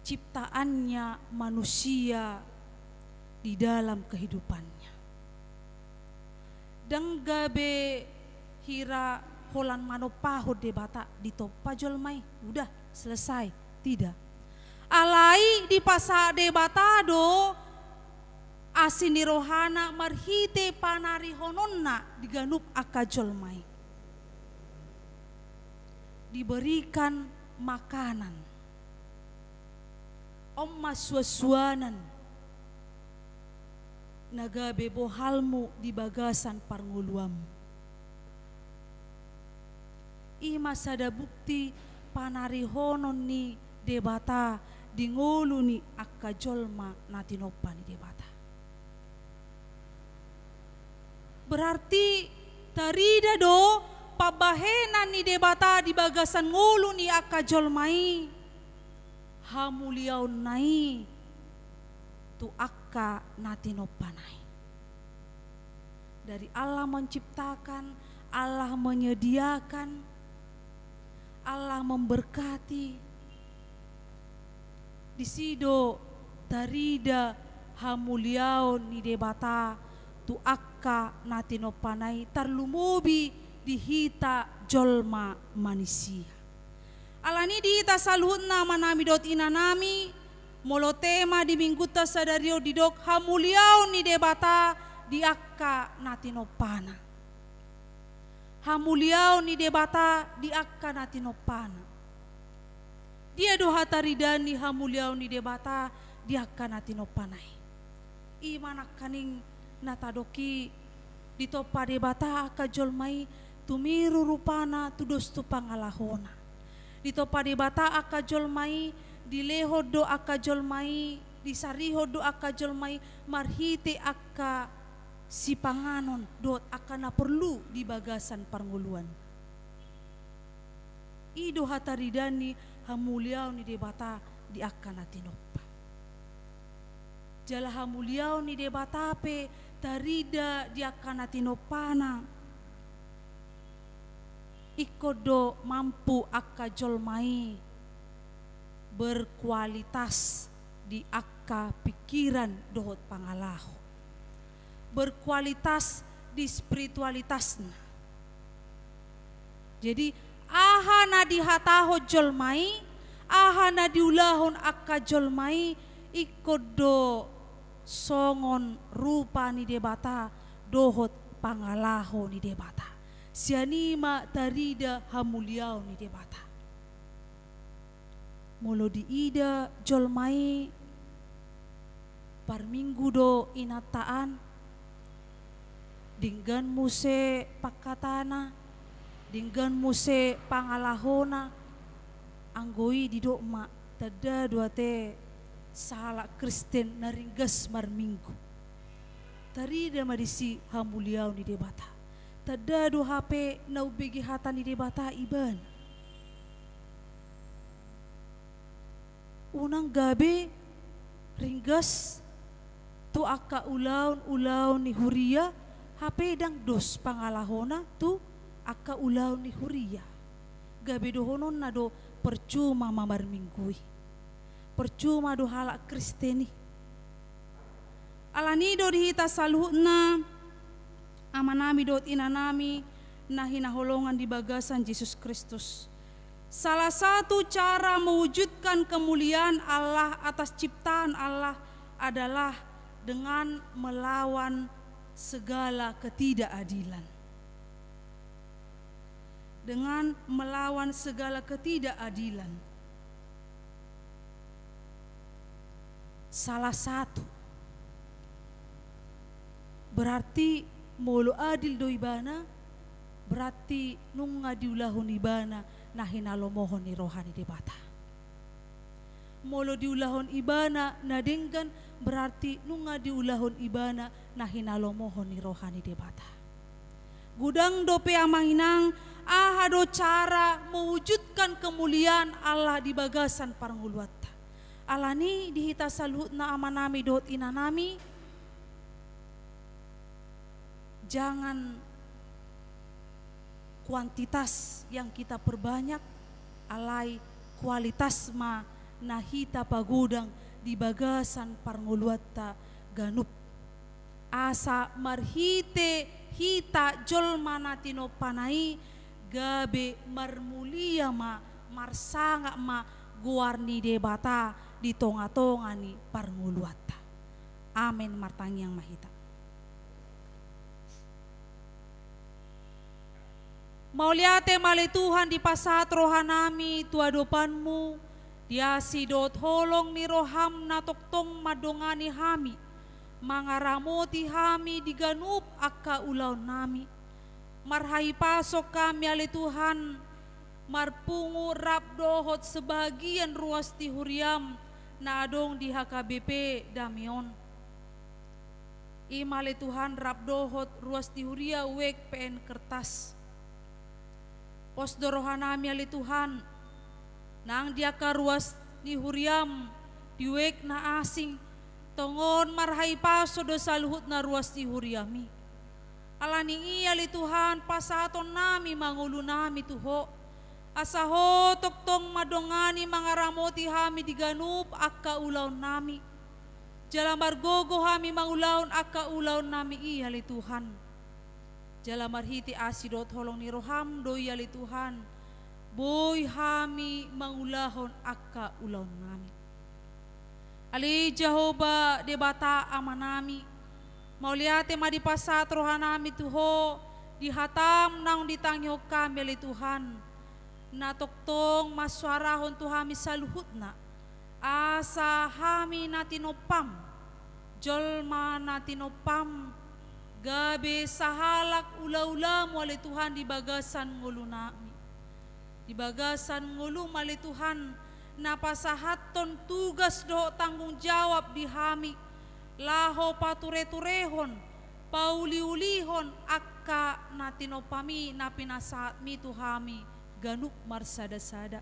ciptaannya manusia di dalam kehidupannya. Ndang gabe hira holan manompahon Debata ditompa jolma i, udah, selesai. Tidak. Alai dipasahat Debata do asi ni rohana marhite panarihononna di ganup angka jolma i. Diberikan makanan. On ma suansuanan na gabe bohalmu di bagasan parngoluanmu. I ma sada bukti panarihonon ni Debata di ngolu ni angka jolma na tinompa ni Debata. Berarti tarida do pambahenan ni Debata di bagasan ngolu ni angka jolma i, hamuliaonna i tu angka angka na tinompaNa i. Dari Allah menciptakan, Allah menyediakan, Allah memberkati. Disi do tarida hamuliaon ni Debata tu angka na tinompaNa i, tarlumobi di hita jolma manisia. Alani i di hita saluhutna, amanami dohot inanami, molo tema di minggunta sadari on didok hamuliaon ni Debata di angka na tinompaNa. Hamuliaon ni Debata di angka na tinompaNa. Dia do hataridaan ni hamuliaon ni Debata di angka na tinompaNa i? I ma nangkaning na tadok i, ditompa Debata angka jolma i tumiru rupana tudos tu pangalahona. Ditompa Debata angka jolma i, dilehon do angka jolma i, disarihon do angka jolma i marhite angka sipanganon dohot angka na porlu di bagasan parngoluan. I do hataridaan ni hamuliaon ni Debata di angka na tinompa. Jala hamuliaon ni Debata pe tarida di angka na tinompaNa, ingkon do mampu angka jolma i berkualitas di angka pikiran dohot pangalaho, berkualitas di spiritualitasna. Jadi, aha na dihatahon jolma i, aha na diulahon angka jolma i, ingkon do songon rupa ni Debata dohot pangalaho ni Debata. Sian i ma tarida hamuliaon ni Debata. Molo diida jolma i, parminggu do inanta an, denggan muse pangkatana, denggan muse pangalahona, anggo i didok ma, tanda do ate sahalak Kristen na ringgas marminggu. Tarida ma disi hamuliaon ni Debata. Tanda do hape na umbege hata ni Debata ibana. Unang gabe ringgas tu angka ulaon-ulaon ni huria, hape ndang dos pangalahona tu angka ulaon ni huria. Gabe dohononna do percuma ma marminggu i. Percuma do halak Kristen i. Alani do di hita saluhutna, amanami dohot inanami na hinaholongan di bagasan Jesus Kristus, salah satu cara mewujudkan kemuliaan Allah atas ciptaan Allah adalah dengan melawan segala ketidakadilan. Dengan melawan segala ketidakadilan. Salah satu. Berarti molo adil do ibana, berarti nunga diulahon ibana na hinalomohon ni roha ni Debata. Molo diulahon ibana na denggan, berarti nunga diulahon ibana na hinalomohon ni roha ni Debata. Godang dope, amang inang, aha do cara mewujudkan kemuliaan Allah di bagasan parngoluanta. Alani di hita saluhutna, amanami dohot inanami, jangan kuantitas yang kita perbanyak, alai kualitas ma na hita pagodang di bagasan parngoluanta ganup. Asa marhite hita jolma na tinompaNa i, gabe marmulia ma, marsangap ma goar ni Debata di tonga-tonga ni parngoluanta. Amen. Martangiang ma hita. Mauliate ma ale Tuhan, dipasahat rohanami tu adopanMu, di asi dohot holong ni rohaM na tongtong mandongani hami, mangaramoti hami di ganup angka ulaonnami. Marhahipason hami ale Tuhan, marpungu rap dohot sebagian ruas ni huriaM na adong di H K B P Dame on. I ma ale Tuhan, rap dohot ruas ni huria U E K P N Kertas. Pos do rohanami ale Tuhan, nang di angka ruas ni huriaM di U E K na asing, Tongon marhahipason do saluhutna ruas ni huriami. Ala ni i ale Tuhan, pasahatonnami ma ngolunami tu Ho, asa Ho tongtong mandongani mangaramoti hami di ganup angka ulaonnami. Jala margogo hami mangulahon angka ulaonnami i ale Tuhan. Jala marhite asi dohot holong ni roham do i ale Tuhan, boi hami mangulahon angka ulaonnami. Ale Jahowa Debata Amanami, mauliate ma dipasahat rohanami tu Ho, di hatam naung ditangihon hami ale Tuhan, na tongtong mansoarahon tu hami saluhutna, asa hami na tinompam, jolma na tinompam, gabe sahalak ulaulamu ale Tuhan di bagasan ngolunami. Di bagasan ngolum ale Tuhan, na pasahathon tugas dohot tanggung jawab di hami, laho patureturehon, pauliulihon angka na tinompami na pinasahatmi tu hami ganup marsadasada.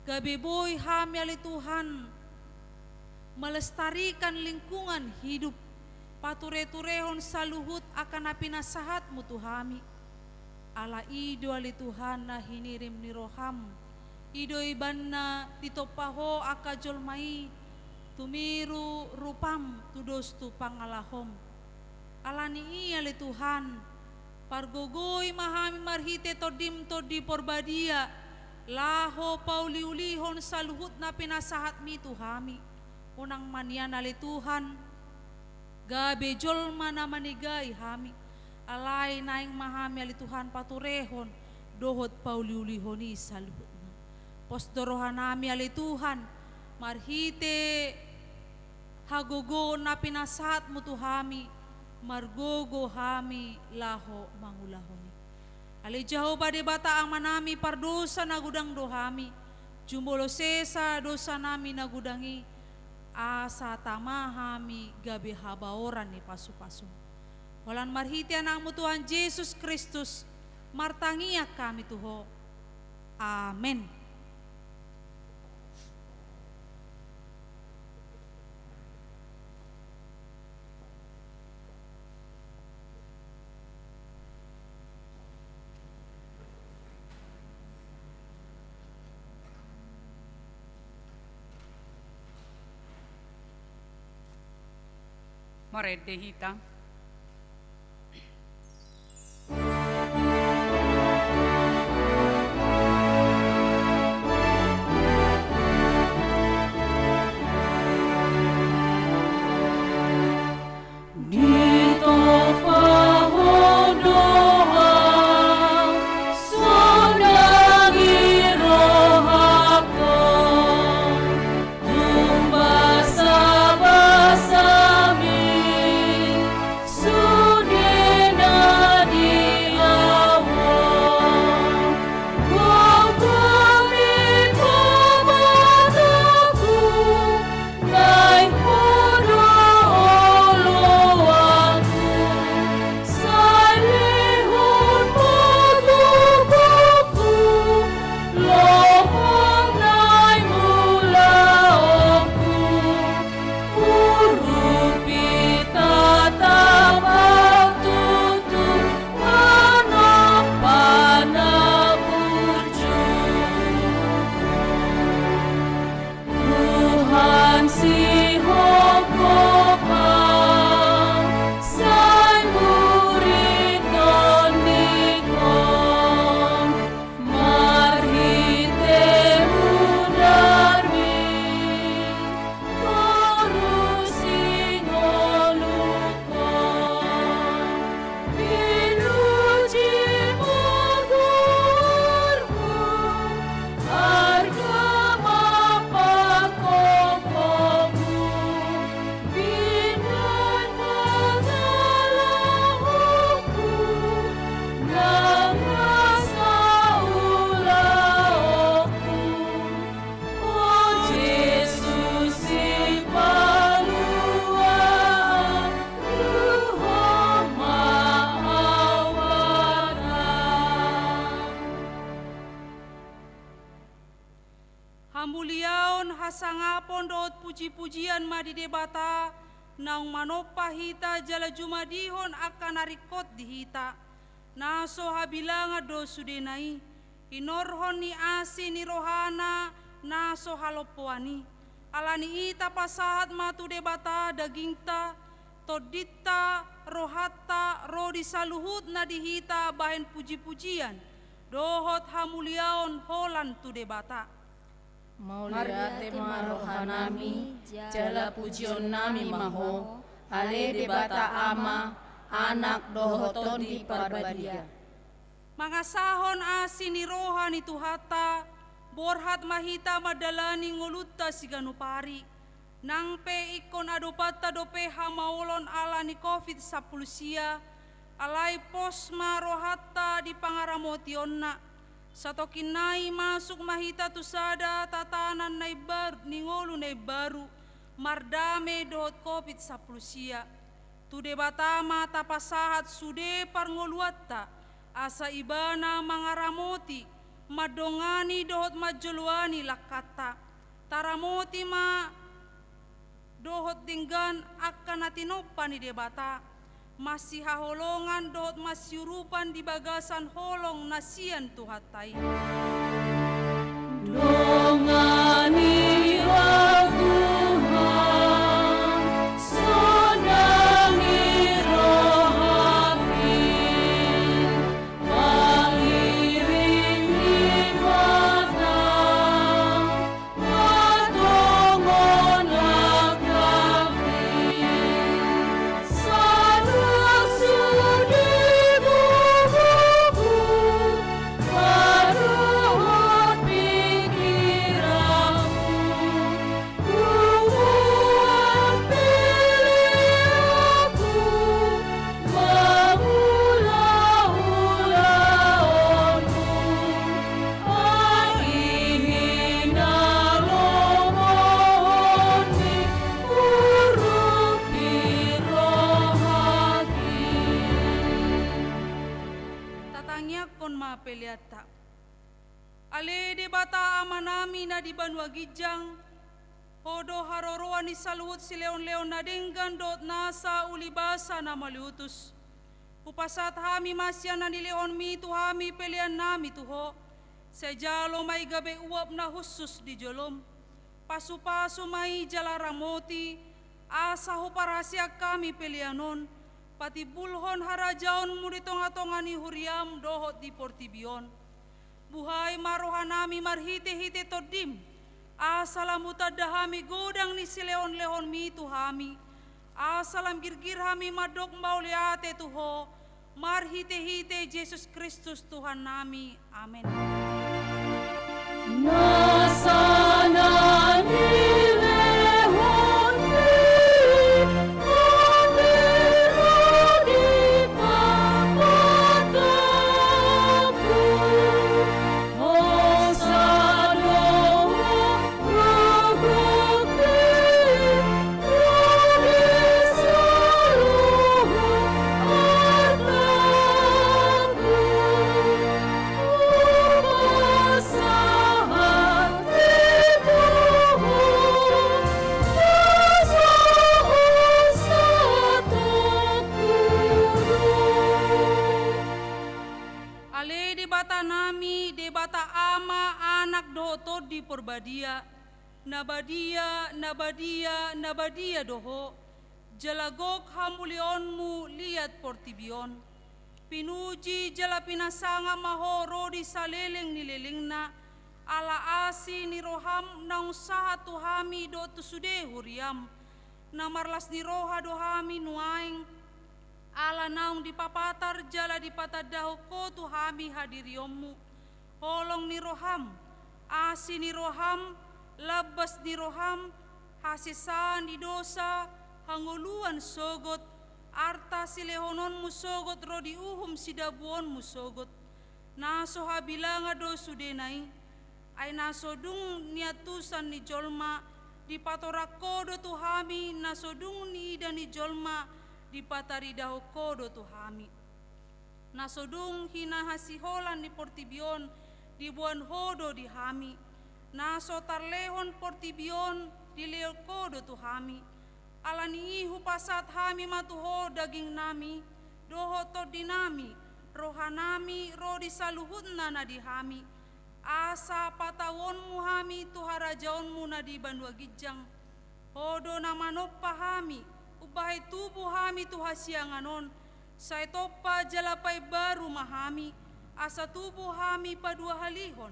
Gabe boi hami ale Tuhan, melestarikan lingkungan hidup, patureturehon saluhut angka na pinasahatmu tu hami. Ala i do ale Tuhan na hinirim ni roham, i do ibana ditompa Ho angka jolma i, tumiru rupam tudos tu pangalahom. Ala ni i ale Tuhan, pargogoi ma hami marhite Tondim Tondi Porbadia, laho pauliulihon saluhut na pinasahatmi tu hami. Unang ma nian ale Tuhan, gabe jolma na manegai hami, alai naeng ma hami ale Tuhan paturehon dohot pauliulihon i saluhutna. Pos do rohanami ale Tuhan, marhite hagogoon na pinasahatmu tu hami, margogo hami laho mangulahon i. Ale Jahowa Debata Amanami, pardosa na godang do hami, jumolo sesa dosanami na godang i, asa tama hami gabe habaoran ni pasupasum. Holan marhite Anakmu Tuhan Jesus Kristus, martangiang hami tu Ho. Amen. Marende hita. Ditompa Ho do ahu, sonang i rohangku, tung basabasami. Sangapon dohot pujipujian ma di Debata, naung manompa hita jala jumadihon angka na ringkot di hita. Na so habilangan do sudena i, hinorhon ni asi ni rohana na so halompoan i. Ala ni i tapasahat ma tu Debata dagingta, tondinta, rohanta, ro di saluhut na di hita bahen pujipujian dohot hamuliaon holan tu Debata. Mauliate ma rohanami, jala pujionnami ma Ho, ale Debata Ama, Anak dohot Tondi Parbadia. Mangasahon asi ni roha ni Tuhanta, borhat ma hita mandalani ngolunta siganup ari. Nang pe ingkon adopanta dope hamaolon ala ni covid sampulu sia, alai pos ma rohanta di pangaramotionna. Satongkin nai masuk ma hita tu sada tatanan na imbaru ni ngolu na imbaru, mardame dohot covid sampulu sia. Tu Debata ma tapasahat sude parngoluanta, asa Ibana mangaramoti, mandongani dohot manjoloani langkanta. Taramoti ma dohot denggan angka na tinompa ni Debata, masihaholongan dohot masiurupan di bagasan holong na sian Tuhanta i. Dongani Ho Tuhan, sonang ni rohami, pangiring ni mata, patongon langkami, sada sude gogoku, padohot pingkiranku, punguan peleanku, mangula ulaonmu, ai i na lomohon ni urupi rohangki. Tatangiangkon ma peleanta. Ale Debata Amanami na di banua ginjang, Ho do haroroan ni saluhut silehonlehon na denggan dohot nasa ulibasa na mauliutus. Hupasahat hami ma sian na nilehonmi tu hami peleannami tu Ho. Sai jalo ma i gabe uap na hushus di jolom. Pasupasu ma i jala ramoti, asa huparhaseang hami pelean on, patimbulhon harajaonmu di tongatonga ni huriam dohot di portibi on. Buhai ma rohanami marhitehite Tondim, asa lam hutanda hami godang ni silehonlehonmi tu hami, asa lam girgir hami mandok mauliate tu Ho, marhitehite Jesus Kristus Tuhannami. Amen. Nasa na nilehonmi, ro di pamatangku, hosa do gogoki, ro di saluhut artangku. Hupasahat i tu Ho, nasa on satongkin on. Ale Debatanami, Debata Ama, Anak dohot Tondi Porbadia, na badia, na badia, na badia do Ho, jala gok hamuliaonmu liat portibi on. Pinuji jala pinasangap ma Ho ro di saleleng ni lelengna, ala asi ni roham naung sahat tu hami dohot tu sude huriam. Na marlas ni roha do hami nuaeng, ala naung dipapatar jala dipatandahon Ho tu hami hadirionmu. Holong ni roham, asi ni roham, lambas ni roham, hasesaan di dosa, hangoluan sogot, arta silehononmu sogot ro di uhum sidabuonmu sogot. Na so habilangan do sudena i, ai na so dung niantusan ni jolma, dipatorang Ho do tu hami, na so dung niida ni jolma, dipataridahon Ho do tu hami. Na so dung hinahasiholan ni portibi on, diboan Ho do di hami. Na so tarlehon portibi on dilehon Ho do tu hami. Ala ni i hupasahat hami ma tu Ho dagingnami dohot tondinami, rohanami ro di saluhutna na di hami, asa patauonmu hami tu harajaonmu na di banua ginjang. Ho do na manompa hami umbahen tubu hami tu hasiangan on, sai tompa jala paimbaru ma hami, asa tubu hami paduahalihon,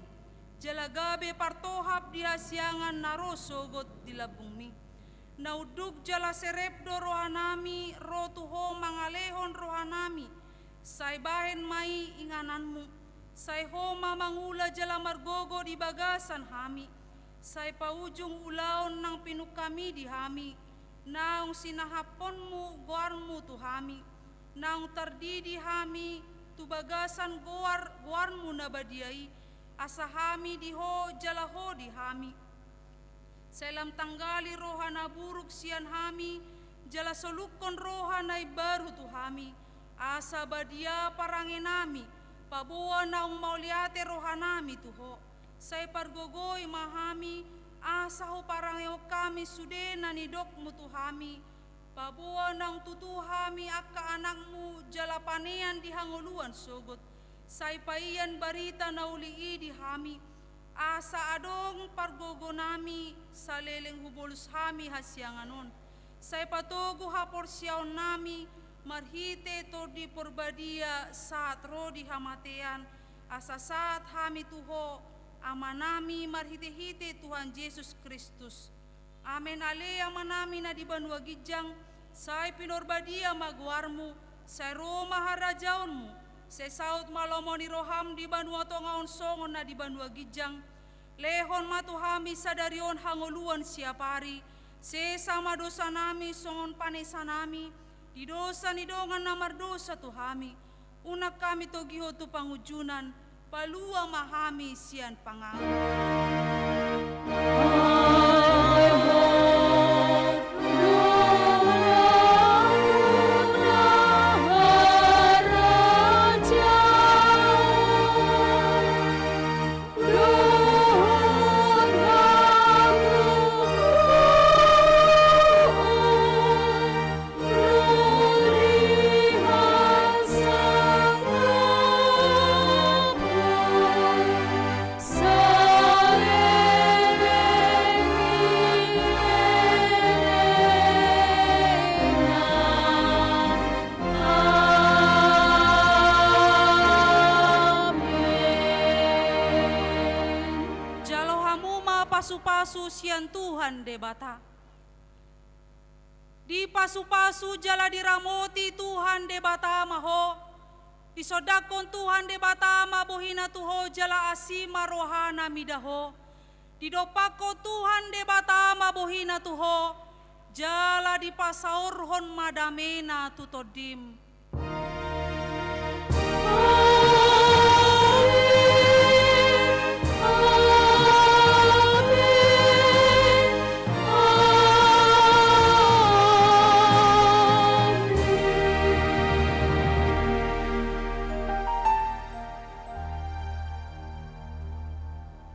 jala gabe partohap di hasiangan na ro sogot di lambungmi. Na unduk jala serep do rohanami ro tu Ho mangalehon rohanami, sai bahen ma i ingananmu, sai Ho ma mangula jala margogo di bagasan hami, sai paujung ulaon naung pinungkami di hami, naung sinahapkonmu goarmu tu hami, naung tardidi hami tu bagasan goar, goarmu na badia i, asa hami di Ho jala Ho di hami. Sai lam tanggali roha na buruk sian hami, jala solukkon roha na imbaru tu hami, asa badia parangenami, paboa naung mauliate rohanami tu Ho. Sai pargogoi ma hami, asa huparangehon hami sude na nidokmu tu hami, paboa naung tutu hami angka anakmu jala panean di hangoluan sogot. Sai paian barita na uli i di hami, asa adong pargogonami saleleng hubolus hami hasiangan on. Sai patogu haporseaonnami marhite Tondi Porbadia sahat ro di hamatean, asa sahat hami tu Ho, Amanami, marhitehite Tuhan Jesus Kristus. Amen. Ale Amanami na di banua ginjang, sai pinarbadia ma goarmu, sai ro ma harajaonmu, sai saut ma lomo ni roham di banua tonga on songon na di banua ginjang. Lehon ma tu hami sadari on hangoluan siapari, sesa ma dosanami songon panesanami di dosa ni dongan na mardosa tu hami. Unang hami togihon tu pangunjunan, palua ma hami sian pangago. Jalo hamu ma pasupasu sian Tuhan Debata. Dipasupasu jala diramoti Tuhan Debata ma ho. Disondangkon Tuhan Debata ma bohina tu ho jala asi ma rohana mida ho. Didompakkon Tuhan Debata ma bohina tu ho jala dipasaorhon ma damena tu tondim.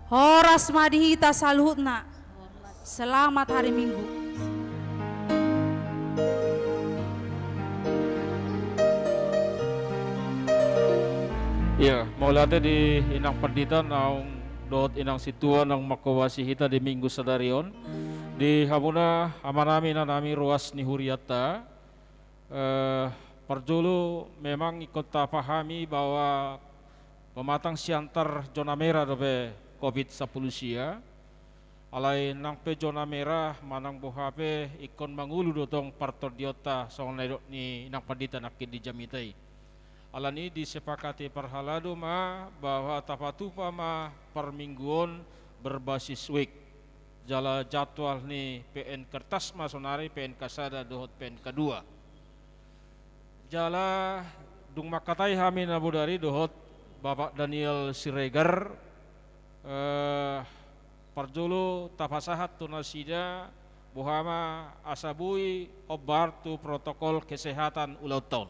Horas ma di hita saluhutna. Selamat hari Minggu. Ia, mauliate di inang pandita naung dohot inang sintua naung mangkobasi hita di Minggu sadari on. Di hamuna amanami inanami ruas ni hurianta, eh, parjolo memang ingkon tapahami bahwa pematang siantar zona merah dope covid sampulu sia. Alai nang pe zona merah manang boha pe ingkon mangolu do tong partondionta songon na nidok ni inang pandita nangkin di jamita i. Alani i disepakati parhalado ma bahwa tapatupa ma parmingguon berbasis week. Jala jadwal ni P N Kertas ma sonari, P N K sada dohot P N K dua. Jala dung mangkatai hami na bodari dohot Bapak Daniel Siregar, eh, parjolo tapasahat tu nasida boha ma asa boi hombar tu protokol kesehatan ulaonta on.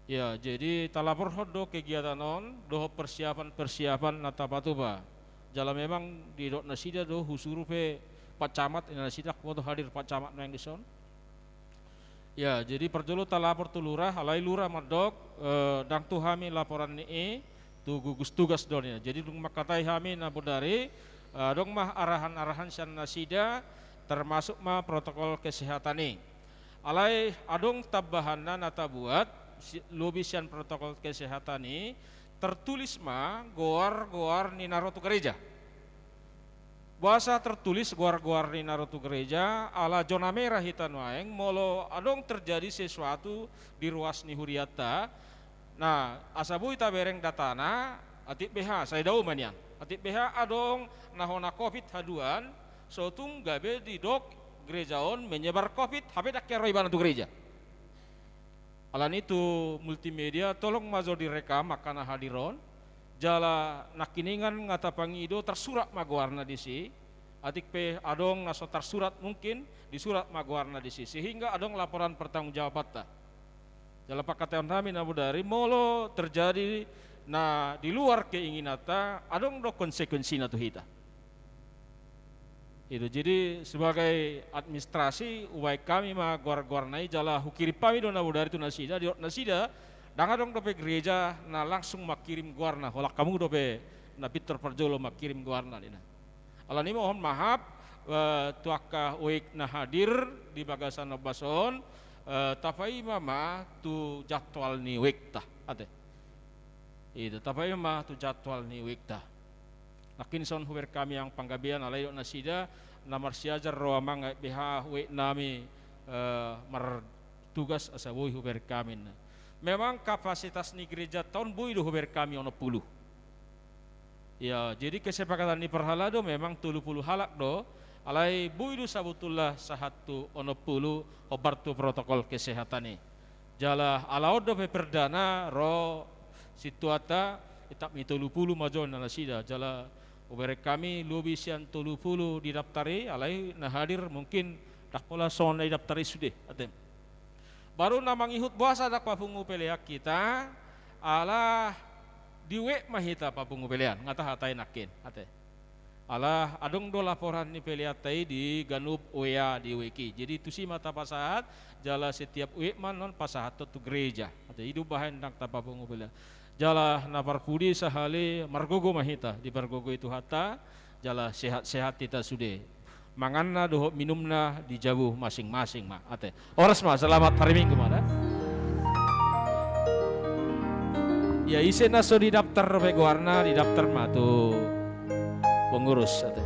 Ya, jadi talaporhon do kegiatan on dohot persiapan-persiapan na tapatupa. Jala memang didok nasida do, husuru pe Pak Camat, inna nasida, boto hadir Pak Camat nuaeng dison. Ya, jadi parjolo talapor tu lurah, alai lurah mandok, eh, ndang tu hami laporan ni i, tu gugus tugas do ninna. Jadi dung mangkatai hami na bodari, eh, adong ma arahan-arahan sian nasida, termasuk ma protokol kesehatan i. Alai adong tambahanna na tabuat, si-, lobi sian protokol kesehatan i, tertulis ma goar-goar ni na ro tu gereja. Boasa tertulis goar-goar ni na ro tu gereja? Ala zona merah hita nuaeng, molo adong terjadi sesuatu di ruas ni hurianta, na asa boi tabereng datana, atik beha, sai dao ma nian. Atik beha adong na hona covid haduan, so tung gabe didok gereja on menyebar covid, hape ndang hea ro ibana tu gereja. Alani tu multimedia, tolong ma jo direkam angka na hadir on, jala nangkiningan nga tapangido, tarsurat ma goarna disi, atik pe adong na so tarsurat mungkin, disurat ma goarna disi, sehingga adong laporan pertanggungjawabanta. Jala pangkataion hami na bodari, molo terjadi na di luar keinginanta, adong do konsekuensina tu hita. I do, jadi sebagai administrasi, hubaen hami ma goar-goarna i, jala hukirim hami do na bodari tu nasida, didok nasida, ndang adong dope gereja na langsung mangkirim goarna, holan hamu dope na pintor parjolo mangkirim goarna ninna. Alani i mohon maaf, eh, tu angka wake na hadir di bagasan ombas on, eh, tapaima ma tu jadwal ni waketa, ate. I do, tapaima ma tu jadwal ni waketa. Nangkin son hubereng hami angka panggabean, alai didok nasida, na marsiajar ro amang, ai beha wake nami, eh, martugas asa boi hubereng hami ninna. Memang kapasitas ni gerejanta on boi do hubereng hami onom pulu. Ya, jadi kesepakatan ni parhalado memang tolu pulu halak do, alai boi do sabotulna sahat tu onom pulu, hombar tu protokol kesehatan i. Jala ala on dope perdana ro situata, tetap ni tolu pulu ma jo ninna nasida, jala hubereng hami lobi sian tolu pulu didaftar i, alai na hadir mungkin ndang pola songon na didaftar i sude, ate. Baru na mangihut boasa ndang papungu pelean hita, ala di wake ma hita papungu pelean, nga tahatai nangkin, ate. Ala adong do laporan ni peleanta i di ganup wake, di wake i. Jadi tusi ma tapasahat, jala setiap wake ma annon pasahathon tu gereja. Ate, i do bahen ndang tapapungu pelean. Jala na parpudi sahali, margogo ma hita, dipargogoi Tuhanta, jala sehat-sehat hita sude. Manganna dohot minumna di jabu masing-masing ma, ate. Horas ma, selamat hari Minggu ma da. Ya, ise na so didaftar dope goarna, didaftar ma tu pengurus, ate.